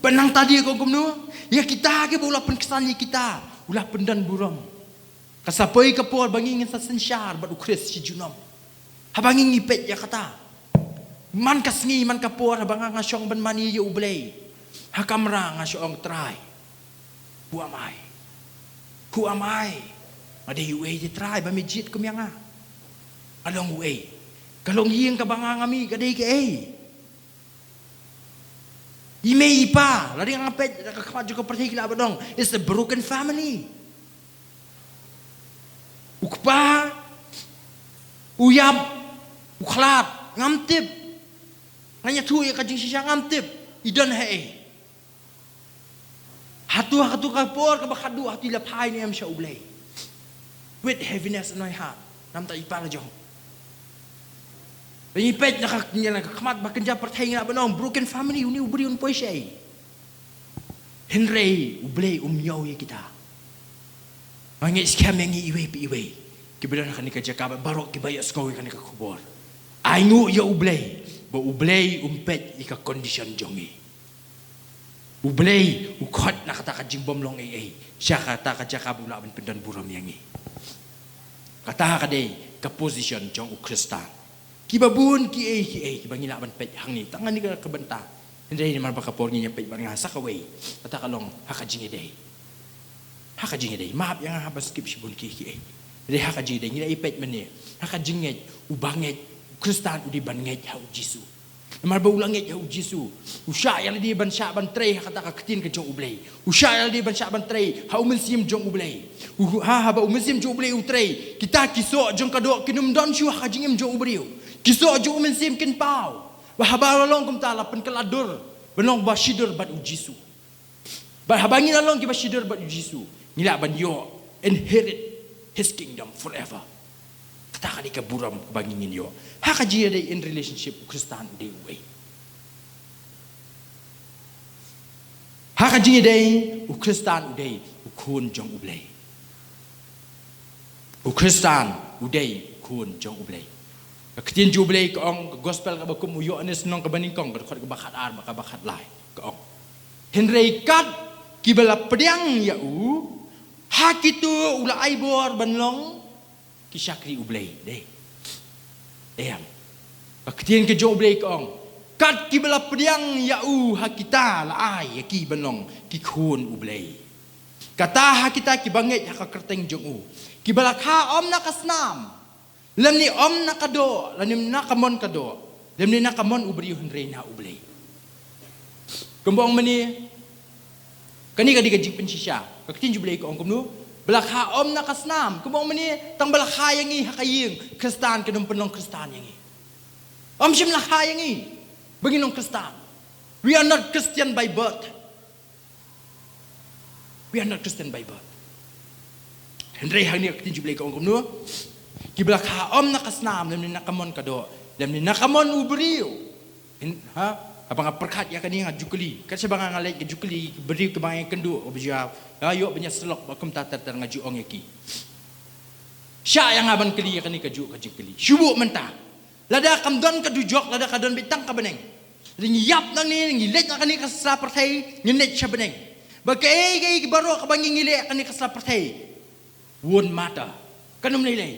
Bad nangta te ka ong kumno, ïa kita kiba u la pynksan ïa kita, u la pyndon burom. Ka sa poi ka por ba ngi ngin sa synshar bad U Khrist shi junom. Haba ngi ngi peit ïa kata. Man ka sngi, man ka por, haba nga nga shong ban mane ïa U Blei. Ha kamra nga shu ong, Trai, who am I? Who am I? Nga dei uei te Trai ba me jied kum ïa nga? Nga long uei? Ka longïing kaba nga nga mih ka dei kaei? I mei i pa, lada nga peit da ka khmat jong ka pyrthei ki lah ban ong, it's a broken family. U kpa u ïap, u khlad, ngam tip. Nga ïathuh ïa ka jingshisha, ngam tip i don haei. Hato, hato ka por kaba khadduh, hato i la phai ne em sha U Blei. With heaviness in my heart. Namar i pa la jong. Ngi peit na ka, na ka khmat ba kynja pyrthei ngi lah ban ong broken family, une u briew un poi shaei. Hynrei U Blei um ïoh ïa kita. Nga ngeit skhem ïa ngi iwei pa iwei kiba don ha kane ka jaka bad baroh kiba ïohsngew ïa kane ka khubor. Ai nguh ïa U Blei ba U Blei um peit ïa ka condition jong ngi. U Blei u khot na kata ka jingbym long ei ei sha kata ka jaka ba u lah ban pyndon burom ïa ngi. Kata ka dei ka position jong u Khristan. Kiba bun kiei kiei kiba ngi lah ban peit hangne, tang hangne ka bynta. Hynrei namar ba ka por ngin ïa peit bad nga sa kawei. Kata ka long ha ka jingïadei. Ha ka jingïadei, map ïa nga haba skip shibun kiei kiei. Hynrei ha ka jingïadei ngi la ïa peit mynne. Ha ka jingngeit, uba ngeit, u Khristan u dei ban ngeit ha U Jisu. Namar ba u la ngeit ha U Jisu, u shah ïa lade ban shah ban trei ha kata ka ktien ka jong U Blei. U shah ïa lade ban shah ban trei ha U Mynsiem jong U Blei. U, ha, haba U Mynsiem jong U Blei u trei, kita ki soh jong ka doh kin ym don shuh ha ka jingim jong u briew. Ki soh jong U Mynsiem kin paw. Ba haba la long kumta la pynkylla dur ban long ba shidur bad U Jisu. Bad haba ngi la long kiba shidur bad U Jisu, ngi lah ban ïoh inherit his kingdom forever. Kata ka dei ka burom ba ngi ngin ïoh. Ha ka jingïadei in relationship, u Khristan u dei uei? Ha ka jingïadei, u Khristan u dei u khun jong U Blei. U Khristan u dei u khun jong U Blei. Ka ktien jong U Blei ka ong, ka gospel kaba kum u Ïoannis lynnong kaba nyngkong, ka dkhot kaba khatar bad kaba khatlai, ka ong, hynrei kat kiba la pdiang ïa u, ha kito u la ai bor ban long ki shakri U Blei. Dei. Em. Ka ktien ka jong U Blei ka ong, kat kiba la pdiang ïa u, ha kita la ai ïa ki ban long ki khun U Blei. Kata ha kita kiba ngeit ha ka kyrteng jong u, kiba la kha ym na ka snam, lymne ym na ka doh, lymne na ka mon ka doh, lymne na ka mon u briew, hynrei na U Blei. Kumba ong mynne, kane ka dei ka jingpynshisha. Ka ktien jong U Blei ka ong kumno? Ba la kha ym na ka snam. Kumba ong mynne, tang ba la kha ïa ngi ha ka ïing, Khristan kan ym pynlong Khristan ïa ngi. Ym shym la kha ïa ngi ba ngin long Khristan. We are not Christian by birth. We are not Christian by birth. Hynrei hangne ka ktien jong U Blei ka ong kumno? Kiba la kha ym na ka snam, lymne na ka mon ka doh, lymne na ka mon u briew. Hyn-, ha? Haba nga pyrkhat ïa kane nga ju kylli. Kat shaba nga nga leit nga ju kylli ki briew kiba nga ïakynduh, ba ju ïa, ïa ïoh ban ïasyllok bad kumta ter ter, nga ju ong ïa ki, shah ïa nga ban kylli ïa kane kajuh ka jingkylli. Shu buh mynta. Lada kam don ka dujok, lada ka don beit tang ka bneng, lada ngi ïap nangne, ngi leit na kane ka sla pyrthei, ngin leit sha bneng. Ba kaei kaei baroh kaba ngi ngi leh ha kane ka sla pyrthei won't matter. Kan ym lei lei.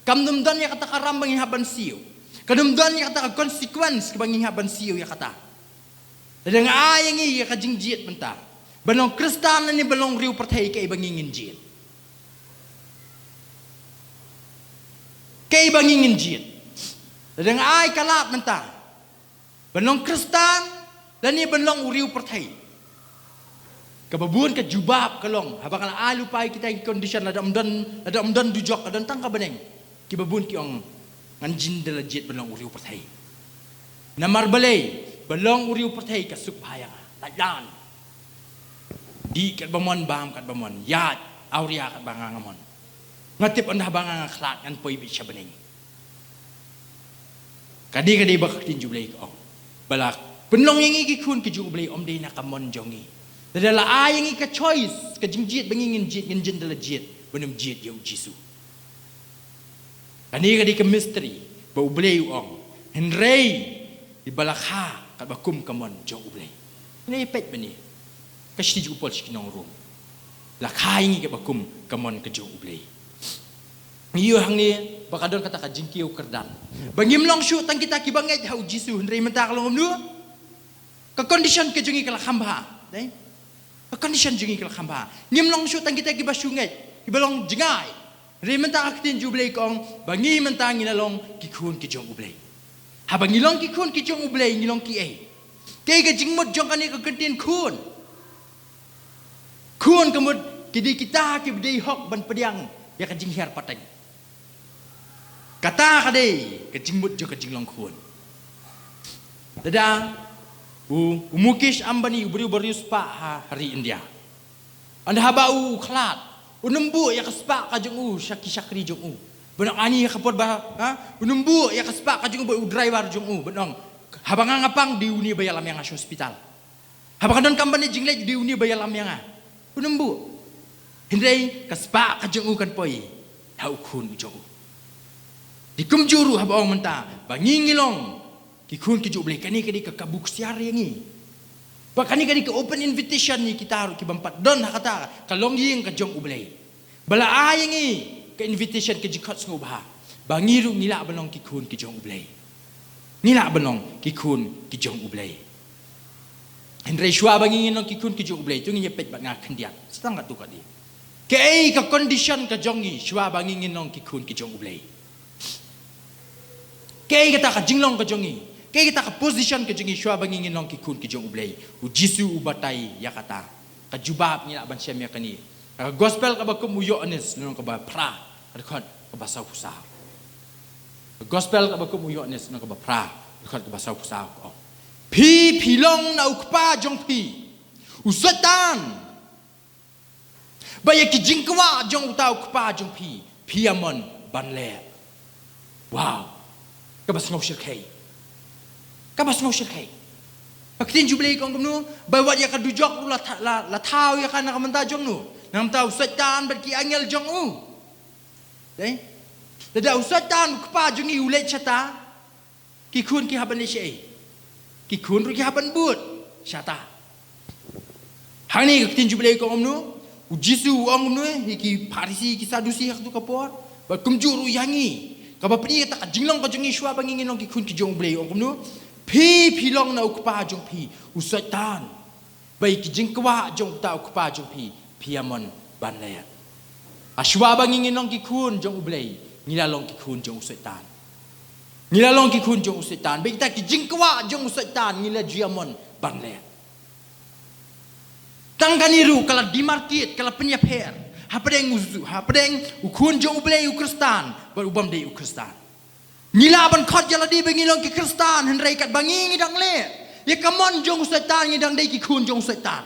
Kam nym don ïa kata ka ram ba ngin hap ban siew. Kan nym don ïa kata ka consequence kaba ngin hap ban siew ïa kata. Lada nga ai ïa ngi ïa ka jingjied mynta ban long Khristan lane ban long riew pyrthei, kaei ba ngi ngin jied? Kaei ba ngi ngin jied? Lada nga ai ka lad mynta ban long Khristan lane ban long u riew pyrthei, kaba bun ka jubab ka long, haba nga la ai lypa ïa kita ki condition, lada ym don, lada ym don dujok, ka don tang ka bneng, kiba bun ki ong, ngan jin da la jied ban long u riew pyrthei. Namar balei? Ban long u riew pyrthei ka suk bha ïa nga. Lait lan. Dih katba mon, bam katba mon, ïaid awria katba nga nga mon. Nga tip ynda ba nga nga khlad ngan poi beit sha bneng. Ka dei, ka dei ba ka ktien jong U Blei ka ong, ba la pynlong ïa ngi ki khun ki jong U Blei ym dei na ka mon jong ngi. Lada la ai ïa ngi ka choice, ka jingjied ba ngi ngin jied, ngin jin da la jied ban ym jied ïa u Jisu. Kane ka dei ka mystery ba U Blei u ong. Hynrei i ba la kha katba kum ka mon jong U Blei. Ngi peit bani ka shithi jong u Paul sha ki nong Rom. La kha ïa ngi katba kum ka mon ka jong U Blei. Ngi ïoh hangne ba ka don kata ka jingkiew kyrdan ba ngim long shuh tang kita kiba ngeit ha u Jisu, hynrei mynta ka long kumno? Ka condition ka jong ngi ka la kham bha. Dei? Ka condition jong ngi ka la kham bha. Ngim long shuh tang kita kiba shu ngeit, kiba long jngai. Hynrei mynta ka ktien jong U Blei ka ong ba ngi mynta ngi la long ki khun ki jong U Blei. Haba ngi long ki khun ki jong U Blei, ngi long kiei? Kaei ka jingmut jong kane ka kyntien khun? Khun ka mut ki dei kita kiba dei hok ban pdiang ïa ka jinghiar pateng. Kata ka dei ka jingmut jong ka jinglong khun. Lada u, u Mukesh Ambani, u briew ba riewspah ha, ha ri India. Hynda haba u khlad, un ym buh ïa ka spah ka jong u sha ki shakri jong u. Ban ong, ani ha ka por ba, ha? Un ym buh ïa ka spah ka jong u bad u driver jong u, ban ong, haba nga nga pang, dei une ba ïalam ïa nga sha hospital. Haba ka donkam ban leit jingleit, dei une ba ïalam ïa nga. Un ym buh. Hynrei ka spah ka jong u kan poi ha u khun u jong u. Dei kumjuh ruh haba ong mynta ba ngi ngi long ki khun ki jong U Blei, kane ka dei ka kabu ksiar ïa ngi. Ba kane ka dei ka open invitation ïa kita ruh ki bym pat don ha kata ka longïing ka jong U Blei. Ba la ai ïa ngi ka invitation, ka jingkhot sngewbha ba ngi ruh ngi lah ban long ki khun ki jong U Blei. Ngi lah ban long ki khun ki jong U Blei. Hynrei shuwa ba ngi ngin long ki khun ki jong U Blei, to ngin ïa peit bad nga khyndiat sa tang katto katne. Kaei ka condition ka jong ngi shuwa ba ngi ngin long ki khun ki jong U Blei? Kaei kata ka jinglong ka jong ngi? Kaei kata ka position ka jong ngi shuwa ba ngi ngin long ki khun ki jong U Blei? U Jisu u batai ïa kata. Ka jubab ngi lah ban shem ïa kane ha ka gospel kaba kum u Ïoannis, lynnong kaba phra, ka dkhot kaba sawphew saw. Ka gospel kaba kum u Ïoannis, lynnong kaba phra, ka dkhot kaba sawphew saw, ka ong, phi phi long na u kpa jong phi, u Soitan. Ba ïa ki jingkwah jong uta u kpa jong phi, phi ïa mon ban leh. Wow. Kaba sngew shyrkhei. Kaba sngew shyrkhei. Ka ktien jong U Blei ka ong kumno? Ba wat ïa ka dujok ruh la tha-, la, la thaw ïa ka na ka bynta jong no? Na ka bynta u Soitan bad ki angel jong u. Dei? Lada u Soitan u kpa jong ngi u leit shata, ki khun ki hap ban leit shaei? Ki khun ruh ki hap ban bud shata. Hangne ka ktien jong U Blei ka ong kumno? U Jisu u ong kumno ïa ki Pharisi, ki Sadusi ha kato ka por? Bad kumjuh ruh ïa ngi, kaba pynïaid ïa kata ka jinglong ka jong ngi shuwa ba ngi ngin long ki khun ki jong U Blei, u ong kumno? Phi phi long na u kpa jong phi, u Soitan. Ba ïa ki jingkwah jong uta u kpa jong phi, phi ïa mon ban leh. Hashwa ba ngi ngin long ki khun jong U Blei, ngi la long ki khun jong u Soitan. Ngi la long ki khun jong u Soitan. Ba ïa kita ki jingkwah jong u Soitan ngi la ju ïa mon ban leh. Tang kane ruh ka la demarcate, ka la pynïapher hapdeng u, hapdeng u khun jong U Blei, u Khristan, bad u bym dei u Khristan. Ngi lah ban khot ïa lade ba ngi long ki Khristan, hynrei katba ngi ngi dang leh ïa ka mon jong u Soitan, ngi dang dei ki khun jong u Soitan.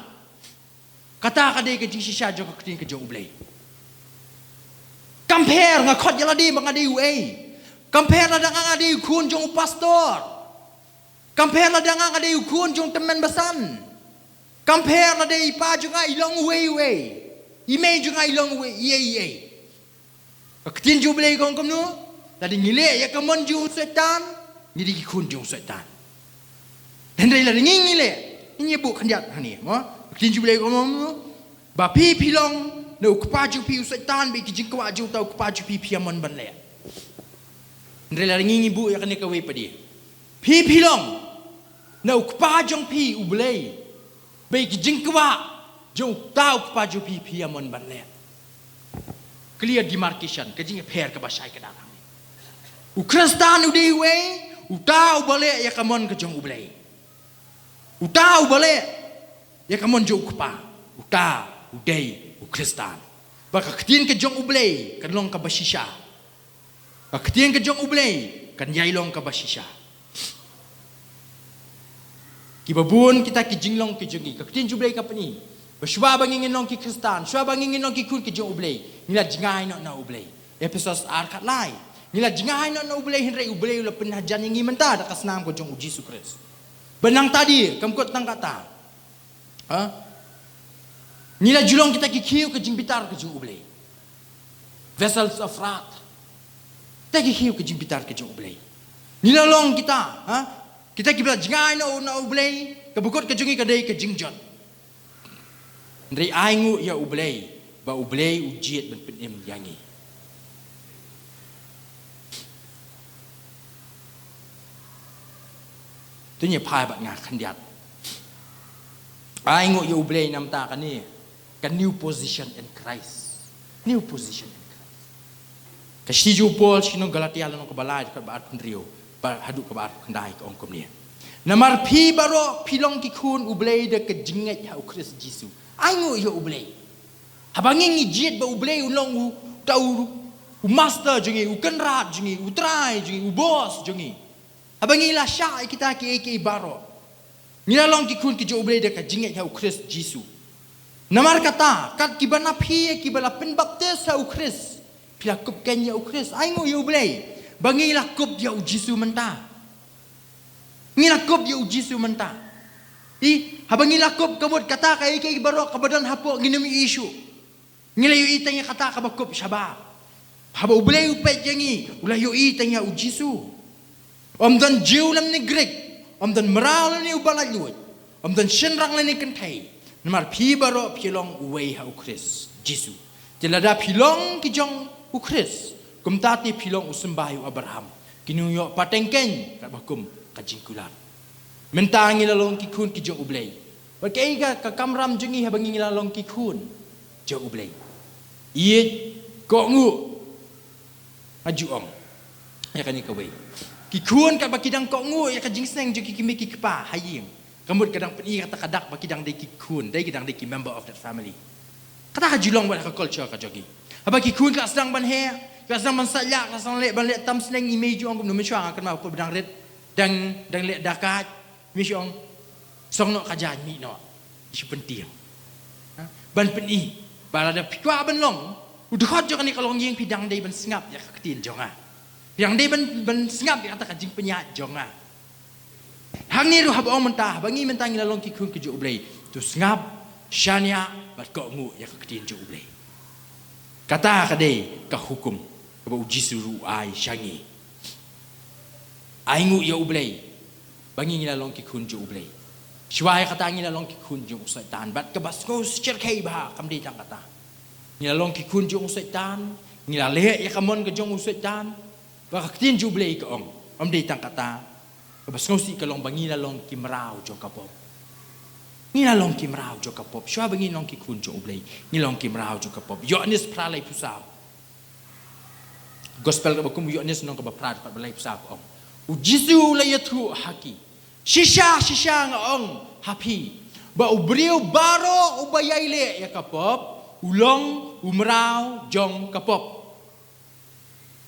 Kata ka dei ka jingshisha jong ka ktien ka jong U Blei. Kam pher nga khot ïa lade ba nga dei uei. Kam pher lada nga nga dei u khun jong u pastor. Kam pher lada nga nga dei u khun jong u tymmen basan. Kam pher lada i pa jong nga i long uei uei, i mei jong nga i long uei, iei iei. Ka ktien jong U Blei ka ong kumno? Lada ngi leh ïa ka mon jong u Soitan, ngi dei ki khun jong u Soitan. Hynrei lada ngi ngi leh, ngi ïa buh khyndiat hangne, mo? Ka ktien jong U Blei ka ong kumno? Ba phi phi long na u kpa jong phi, u Soitan, ba ïa ki jingkwah jong uta u kpa jong phi, phi ïa mon ban leh. Hynrei lada ngi ngi buh ïa kane kawei pat de, phi phi long na u kpa jong phi, U Blei. Ba ïa ki jingkwah jong uta u kpa jong phi, phi ïa mon ban leh. Clear demarcation, ka jingïapher kaba shai kdar hangne. U Khristan u dei uei? Uta uba leh ïa ka mon ka jong U Blei. Uta uba leh ïa ka mon jong u Kpa, uta u dei u Khristan. Ba ka ktien ka jong U Blei kan long kaba shisha. Ka ktien ka jong U Blei kan ïai long kaba shisha. Kiba bun kita ki jinglong ki jong ngi, ka ktien jong U Blei ka pyni ba shuwa ba ngi ngin long ki Khristan, shuwa ba ngi ngin long ki khun ki jong U Blei, ngi la jngai noh na U Blei. Ephesos ar khatlai. Ngi la jngai noh na U Blei, hynrei U Blei u la pynhajan ïa ngi mynta da ka snam ka jong U Jisu Khrist. Ba nangta de, kam kut tang kata. Ha? Ngi la ju long kita ki khiew ka jingbitar ka jong U Blei. Vessels of wrath. Kita ki khiew ka jingbitar ka jong U Blei. Ngi la long kita, ha? Kita kiba la jngai na U, na U Blei, ka bukut ka jong ngi ka dei ka jingjot. Hynrei ai nguh ïa U Blei, ba U Blei u jied ban pynim ïa ngi. To ngin ïa phai bad nga khyndiat. Ai nguh ïa U Blei namar kane ka new position in Christ. New position in Christ. Ka shithi jong u Paul sha ki nong Galatia lynnong kaba lai dkhot ba arphew hynriew bad haduh kaba arphew khyndai ka ong kumne. Namar phi baroh phi long ki khun U Blei da ka jingngeit ha U Khrist Jisu. Ai nguh ïa U Blei. Haba ngi ngi jied ba U Blei u long u, uta u, u master jong ngi, u kynrad jong ngi, u trai jong ngi, u boss jong ngi. Haba ngi la shah ïa kita kiei kiei baroh, ngi la long ki khun ki jong U Blei da ka jingngeit ha U Khrist Jisu. Namar kata, kat kiba na phi ïa kiba la pynbaptis ha U Khrist, phi la kup keiñ ïa U Khrist. Ai nguh ïa U Blei ba ngi la kup ïa U Jisu mynta. Ngi la kup ïa U Jisu mynta. I, haba ngi la kup ka mut kata kaei kaei baroh kaba don hapoh ngin ym ïohi shuh. Ngi la ïohi tang ïa kata kaba kup shabar. Haba U Blei u peit ïa ngi, u la ïohi tang ïa U Jisu. Ym don Jiw lane Grik, ym don mraw lane uba laitluid, ym don shynrang lane kynthei. Namar phi baroh phi long uwei ha U Khrist Jisu. Te lada phi long ki jong U Khrist, kumta te phi long u symbai u Abraham. Kin ym ïoh pateng keiñ katba kum ka jingkular. Mynta ngi la long ki khun ki jong U Blei. Bad kaei ka, ka kamram jong ngi haba ngi la long ki khun jong U Blei? Ïeit, kohnguh. Nga ju ong ïa kane kawei. Ki khun katba ki dang kohnguh ïa ka jingsneng jong ki kmie ki kpa ha ïing, ka mut ka dang pyni kata ka dak ba ki dang dei ki khun, dei ki dang dei ki member of that family. Kata ka ju long wat ha ka culture ka jong ki. Haba ki khun ka sdang ban heh, ka sdang ban saitlah, ka sdang leh, ban leh tam sneng, i mei ju ong kumno, mynshuwa nga kynmaw put ba dang rit, dang, dang leh dakait, i mei ju ong, song noh ka jaiñ, mih noh, shu pyntieng. Ha? Ban pyni ba lada phi kwah ban long u dkhot jong kane ka longïing, phi dang dei ban sngap ïa ka ktien jong nga. Phi dang dei ban, ban sngap ïa kata ka jingpynïaid jong nga. Hangne ruh haba ong mynta, haba ngi mynta ngi la long ki khun ki jong U Blei, to sngap, shaniah bad kohnguh ïa ka ktien jong U Blei. Kata ka dei ka hukum kaba U Jisu ruh u ai sha ngi. Ai nguh ïa U Blei ba ngi ngi la long ki khun jong U Blei. Shuwa ïa kata ngi la long ki khun jong u Soitan. Bad kaba sngewsyrkhei bha kam dei tang kata. Ngi la long ki khun jong u Soitan, ngi la leh ïa ka mon ka jong u Soitan. Ba ka ktien jong U Blei ka ong, ym dei tang kata. Kaba sngewsih ka long ba ngi la long ki mraw jong ka pop. Ngi la long ki mraw jong ka pop. Shuwa ba ngi long ki khun jong U Blei, ngi long ki mraw jong ka pop. Ïoannis phra laiphew saw. Gospel kaba kum u Ïoannis lynnong kaba phra dkhot ba laiphew saw ka ong, U Jisu u la ïathuh ha ki, shisha shisha nga ong ha phi, ba u briew baroh uba ïai leh ïa ka pop u long u mraw jong ka pop.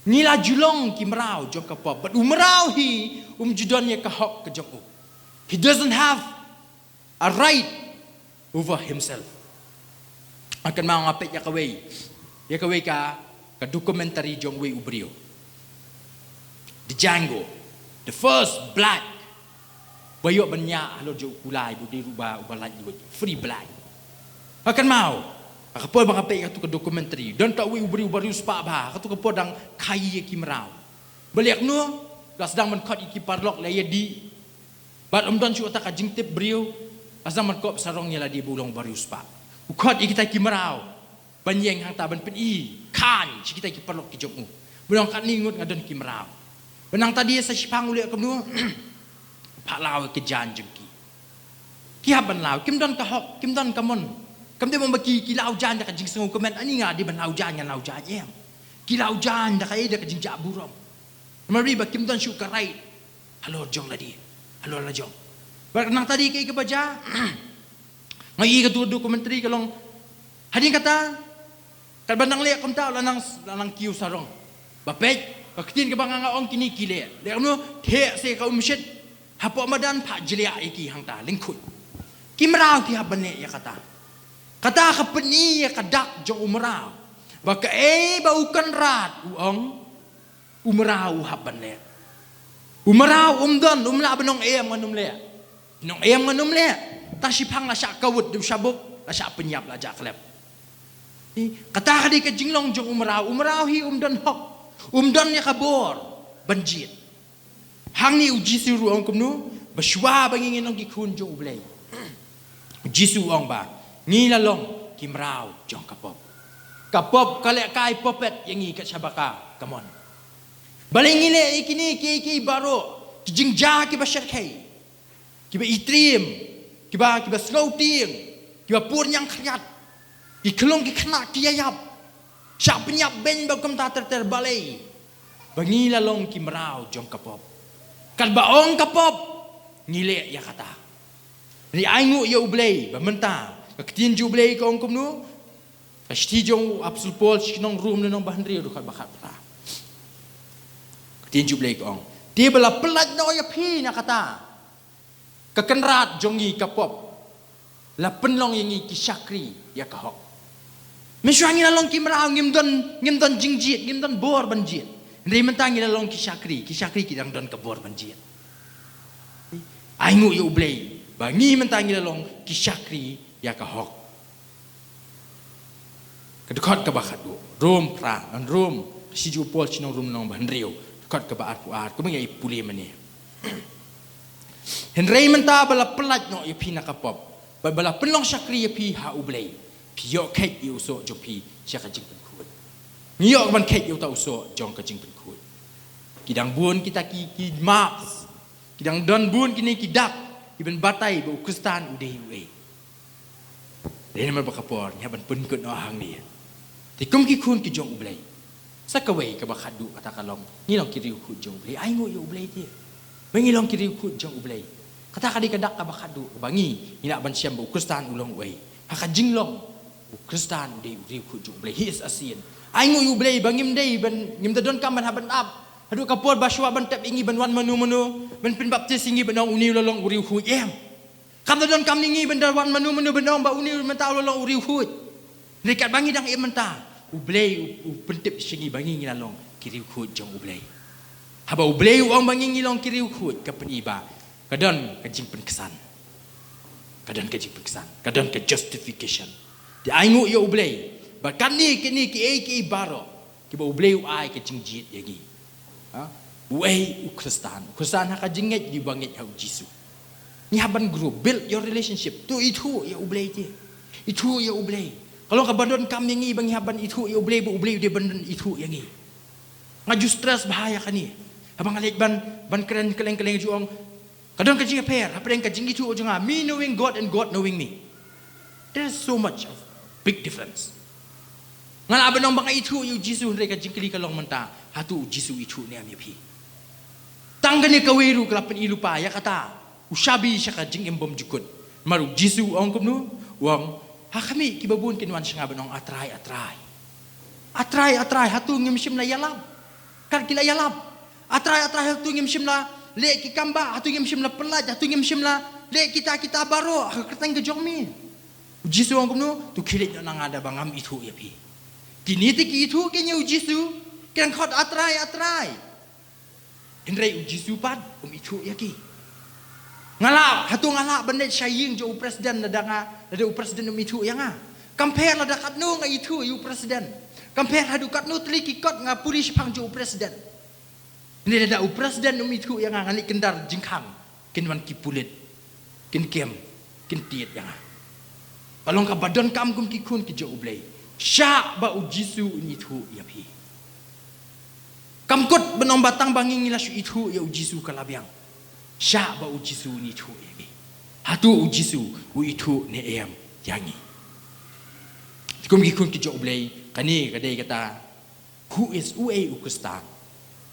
Ngi la ju long ki mraw jong ka pop, bad u mraw hi um ju don ïa ka hok ka jong u. He doesn't have a right over himself. Nga kynmaw nga peit ïa kawei, ïa kawei ka, ka documentary jong uwei u briew, Django, the first black ba ïoh ban ñiah halor jong u kulai, ba u dei ruh uba, uba laitluid, free black. Nga kynmaw ha ka por ba nga peit ïa katu ka documentary, don tang uwei u briew uba riewspah bha, ha katu ka por dang khaii ïa ki mraw. Balei, kumno? La sdang ban khot ïa ki paralok, la ïa dih. Bad ym don shuh kata ka jingtip briew, la sdang ban kob sarong ïa lade ba u long uba riewspah. U khot ïa kita ki mraw ban ïeng hangta ban pyni, khan sha kita ki paralok ki jong u. Ba u ong, katne ngut nga don ki mraw. Ba nangta de sa shiphang u leh kumno? Phah law ïa ki jaiñ jong ki. Ki hap ban law, kim don ka hok, kim don ka mon. Kam dei ba ki, ki law jaiñ da ka jingsngewkmen, ani nga dei ban law jaiñ, ngan law jaiñ em. Ki law jaiñ da kaei? Da ka jingjah burom. Namar ba kim don shuh ka right halor jong lade, halor la jong. Bad nangta de kaei kaba jia? Nga ïohi katu ka documentary ka long, hadien kata, katba nang leh kumta la nang, la nang kiew sarong. Ba peit, ka ktien kaba nga nga ong kine ki leh. Leh kumno? Theh sa ka umshit hapoh madan, phah jliah ïa ki hangta lyngkhuit. Ki mraw ki hap ban leh ïa kata. Kata ka pyni ïa ka dak jong u mraw. Ba kaei ba u kynrad u ong, u mraw u hap ban leh. U mraw um don, um lah ban ong em ngan ym leh. Nong em ngan ym leh. Tang shiphang la shah kawut da u shabuk. la shah pynïap la jah khlem. Kata ka dei ka jinglong jong u mraw, u mraw hi um don hok, um don ïa ka bor ban jied. Hangne u Jisu ruh u ong kumno, ba shuwa ba ngi ngin long ki khun jong u Blei, u Jisu u ong ba ngi la long ki mraw jong ka pop. Ka pop ka leh kai puppet ïa ngi kat shaba ka kamon. Balei ngi leh ïa kine ki, ki baroh ki jingjia kiba shyrkhei, kiba itriem, kiba, kiba sngewtieng, kiba pur ñiang khriat, ki khlung ki khynnah ki ïaïap, shah pynïap beiñ ba kumta ter ter. Balei? Ba ngi la long ki mraw jong ka pop. Katba ong ka pop, ngi leh ïa kata. Ngi ainguh ïa u Blei ba mynta ka ktien jong u Blei ka ong kumno? Ka shithi jong u Apostol Paul sha ki nong Rom lynnong ba hynriew dkhot ba khatphra. Ka ktien jong u Blei ka ong, te ba la pyllait noh ïa phi na kata ka kynrad jong ngi ka pop, la pynlong ïa ngi ki shakri ïa ka hok. Mynshuwa ngi la long ki mraw, ngim don, ngim don jingjied, ngim don bor ban jied. Hynrei mynta ngi la long ki shakri, ki shakri ki dang don ka bor ban jied. Ainguh ïa u Blei ba ngi mynta ngi la long ki shakri ïa ka hok. Ka dkhot kaba khatduh, Rom phra, ngan Rom, ka shithi u Paul sha ki nong Rom lynnong ba hynriew, dkhot kaba arphew ar, kumba ngi ïa pule mynne. Hynrei mynta ba la pyllait noh ïa phi na ka pop, bad ba la pynlong shakri ïa phi ha u Blei, phi ïoh kheit ïa u soh jong phi sha ka jingpynkhuid. Ngi ïoh ban kheit ïa uta u soh jong ka jingpynkhuid. Ki dang bun kita ki, ki marks, ki dang don bun kine ki dak kiban batai ba u Khristan u dei uei. Dei namar ba ka por ngi hap ban pynkut noh hangne. Te kum ki khun ki jong u Blei, sa kawei kaba khatduh kata ka long ngi long ki riewkhuid jong u Blei. Ainguh ïa u Blei te ba ngi long ki riewkhuid jong u Blei. Kata ka dei ka dak kaba khatduh ba ngi, ngi lah ban shem ba u Khristan u long uei. Ha ka jinglong, u Khristan u dei u riewkhuid jong u Blei. He is a saint. Ainguh ïa u Blei ba ngim dei ban, ngim da donkam ban hap ban ap haduh ka por ba shuwa ban tep ïa ngi ban wan mano mano, ban pynbaptis ïa ngi ban ong une u la long u riewkhuid, em. Kam da donkam ïa ngi ban da wan mano mano ban ong ba une mynta u la long u riewkhuid. Hynrei katba ngi dang im mynta, u Blei u, u pyntip sha ngi ba ngi, ngi la long ki riewkhuid jong u Blei. Haba u Blei u ong ba ngi, ngi long ki riewkhuid, ka pyni ba ka don ka jingpynksan. Ka don ka jingpynksan, ka don ka justification. Te ainguh ïa u Blei ba kane, kine kiei kiei baroh kiba u Blei u ai ka jingjied ïa ngi. Ha? Uei u Khristan? U Khristan ha ka jingngeit u dei uba ngeit ha u Jisu. Ngi hap ban grow, build your relationship. To ithuh ïa u Blei te. Ithuh ïa u Blei. Ka long kaba donkam ïa ngi ba ngi hap ban ithuh ïa u Blei, ba u Blei u dei ban ithuh ïa ngi. Nga ju stress bha ïa kane haba nga leit ban, ban kren kylleng kylleng, ju ong, ka don ka jingïapher hapdeng ka jingithuh jong nga, me knowing God and God knowing me. There's so much of big difference. Nga lah ban ong ba nga ithuh ïa u Jisu, hynrei ka jingkylli ka long mynta, hato u Jisu u ithuh ne em ïa phi? Tang kane kawei ruh ka la pyni lypa ïa kata u shabi sha ka jingim bymjukut. Namar u Jisu u ong kumno? U ong, ha khmih kiba bun kin wan sha nga ban ong, A Trai, A Trai. A Trai, A Trai, hato ngim shym la ïalap? Kat ki la ïalap. A Trai, A Trai, hato ngim shym la leh ki kam bah? Hato ngim shym la pyllait? Hato ngim shym la leh kita kita baroh ha ka kyrteng ka jong me? U Jisu u ong kumno? To khie leit noh na nga da ba ngam ithuh ïa phi. Kine te ki ithuh kein ïa u Jisu, ki dang khot, A Trai, A Trai. Hynrei u Jisu pat um ithuh ïa ki. Nga lah, hato nga lah ban leit sha ïing jong u president lada nga, lada u president um ithuh ïa nga? Kam pher lada katno nga ithuh ïa u president. Kam pher haduh katno tylli ki kot nga pule shaphang jong u president. Hynrei lada u president um ithuh ïa nga, ngan leit kyndar jingkhang, kin wan ki pulit, kin kem, kin tied ïa nga. Ka long kaba donkam kum ki khun ki jong u Blei, shah ba u Jisu un ithuh ïa phi. Kam kut ban ong ba tang ba ngi, ngi la shu ithuh ïa u Jisu ka la biang. Shah ba u Jisu un ithuh ïa ngi. Hato u Jisu u ithuh ne em ïa ngi? Te kum ki khun ki jong u Blei, kane ka dei kata, who is, uei u Khristan?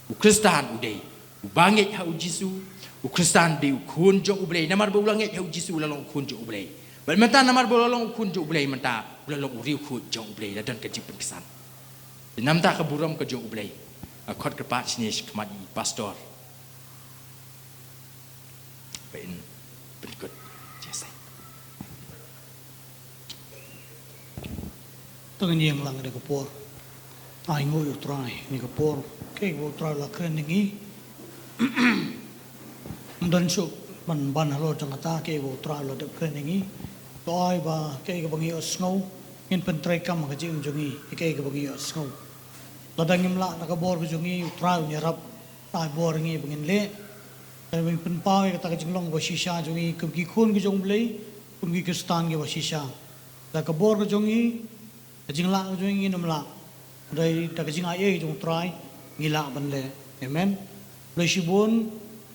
U Khristan u dei uba ngeit ha u Jisu. U Khristan u dei u khun jong u Blei. Namar ba u la ngeit ha u Jisu u la long u khun jong u Blei. Bad mynta namar ba u la long u khun jong u Blei mynta, u la long u riewkhuid jong u Blei, la don ka jingpynksan. Te namar ka burom ka jong u Blei, nga khot kyrpad shane shakhmat ïa i pastor ba in pynkut jingseng. To ngin ïeng lang da ka por. Ainguh ïa u Trai ïa kane ka por, kaei kaba u Trai u la kren ïa ngi. Ym don shuh ban, ban halor jong kata, kaei kaba u Trai u la dep kren ïa ngi. To ai ba kaei kaba ngi ïohsngew, ngin pyntreikam ha ka jingim jong ngi ïa kaei kaba ngi ïohsngew. Lada ngim lah na ka bor ka jong ngi, U Trai un ïarap, ai bor ngi ba ngin leh. Dei ba ngin pynpaw ïa kata ka jinglong ba shisha jong ngi kum ki khun ka jong U Blei, kum ki Khristan kiba shisha. Da ka bor ka jong ngi, ka jinglah ka jong ngi ngin ym lah. Dei da ka jingaiei jong U Trai ngi lah ban leh. Amen. Blei shibun,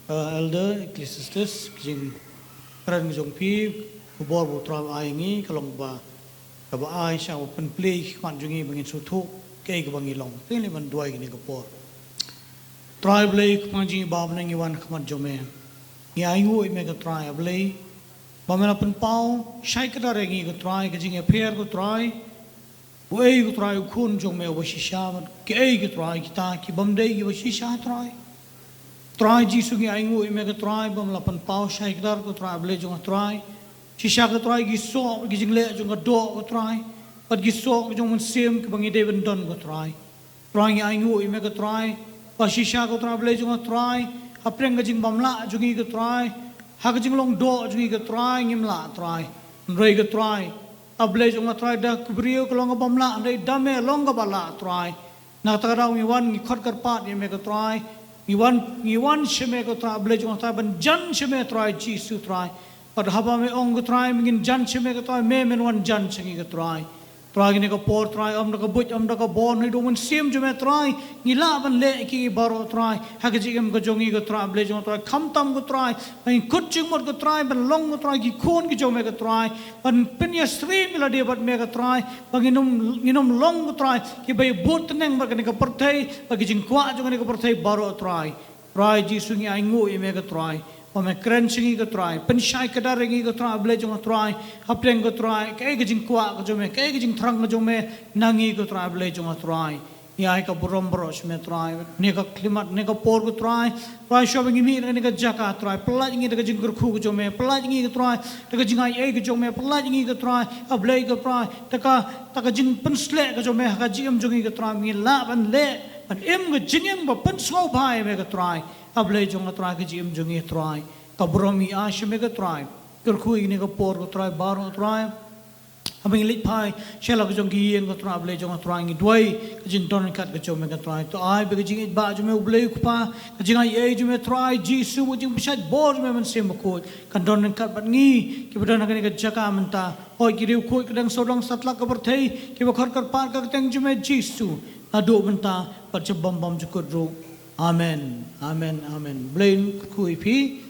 eh, Elder Ecclesiastes, ka jingkren ka jong phi, ka bor ba U Trai ba ai ngi, ka long ba, kaba ai sha ba pynplie ha khmat jong ngi ba ngin sngewthuh kaei kaba ngi long. Te ngin leit ban duwai kane ka por. Trai Blei, kpa jong ngi ba bneng, ngi wan ha khmat jong me. Ngi ainguh ïa me ko Trai, A Blei, ba me la pynpaw shai kdar ïa ngi ko Trai, ka jingïapher ko Trai. Uei ko Trai u khun jong me uba shisha, bad kaei ko Trai kita ki bym dei kiba shisha Trai. Trai Jisu, ngi ainguh ïa me ko Trai ba me la pynpaw shai kdar ko Trai, A Blei jong nga Trai. Shisha ko Trai, ki soh ki jingleh jong ka doh ko Trai, bad ki soh ki jong u mynsiem kiba ngi dei ban don ko Trai. Trai, ngi ainguh ïa me ko Trai ba shisha ko Trai, A Blei jong nga Trai, hapdeng ka jingbymlah jong ngi ko Trai, ha ka jinglong doh jong ngi ko Trai, ngim lah Trai. Hynrei ko Trai, A Blei jong nga Trai, da ka briew ka long ka bym lah, hynrei da me long kaba lah Trai. Na kata ka daw ngi wan, ngi khot kyrpad ïa me ko Trai. Ngi wan, ngi wan sha me ko Trai, A Blei jong nga Trai, ban jan sha me Trai Jisu Trai. Bad haba me ong ko Trai, me ngin jan sha me ko Trai, me men wan jan sha ngi ko Trai. Trai, kane ka por Trai, ym da ka buit, ym da ka bor, naduh mynsiem jong me Trai, ngi lah ban leh ïa ki baroh Trai. Ha ka jingim ka jong ngi ko Trai, A Blei jong nga Trai, khamtam ko Trai, ba ngin kut jingmut ko Trai, ban long ko Trai ki khun ki jong me ko Trai, ban pynïasyriem ïa lade bad me ko Trai, ba ngin ym, ngin ym long ko Trai kiba ïabud tneng bad kane ka pyrthei, bad ki jingkwah jong kane ka pyrthei baroh Trai. Trai Jisu, ngi ainguh ïa me ko Trai ba me kren sha ngi ko Trai, pynshai kdar ïa ngi ko Trai, A Blei jong nga Trai, hapdeng ko Trai kaei ka jingkwah ka jong me, kaei ka jingthrang ka jong me na ngi ko Trai, A Blei jong nga Trai. Ngi ai ka burom baroh sha me Trai, kane ka khyllipmat, kane ka por ko Trai. Trai, shuwa ba ngi mih na kane ka jaka Trai, pyllait ngi da ka jingkyrkhu ka jong me, pyllait ngi ko Trai da ka jingaiei ka jong me, pyllait ngi ko Trai, A Blei ko Trai, da ka, da ka jingpynsleh ka jong me ha ka jingim jong ngi ko Trai, ba ngin lah ban leh, ban im ka jingim ba pynsngewbha ïa me ko Trai, A Blei jong nga Trai, ka jingim jong ngi Trai. Ka burom ngi ai sha me ko Trai. Kyrkhu ïa kane ka por ko Trai baroh Trai. Haba ngi leit phai sha la ka jong ki ïing ko Trai, A Blei jong nga Trai, ngi duwai ka jingdon ryngkat ka jong me ko Trai. To ai ba ka jingïeit ba jong me U Blei U Kpa, ka jingaiei jong me Trai Jisu, ka jingpynshait bor jong me Mynsiem Bakhuid, kan don ryngkat bad ngi kiba don ha kane ka jaka mynta. Hooid, ki riewkhuid ka dang sawdong satlak ka pyrthei kiba khot kyrpad ka kyrteng jong me Jisu, naduh mynta bad sha bymjukut ruh. Amen. Amen. Amen. Blei un kyrkhu ïa phi.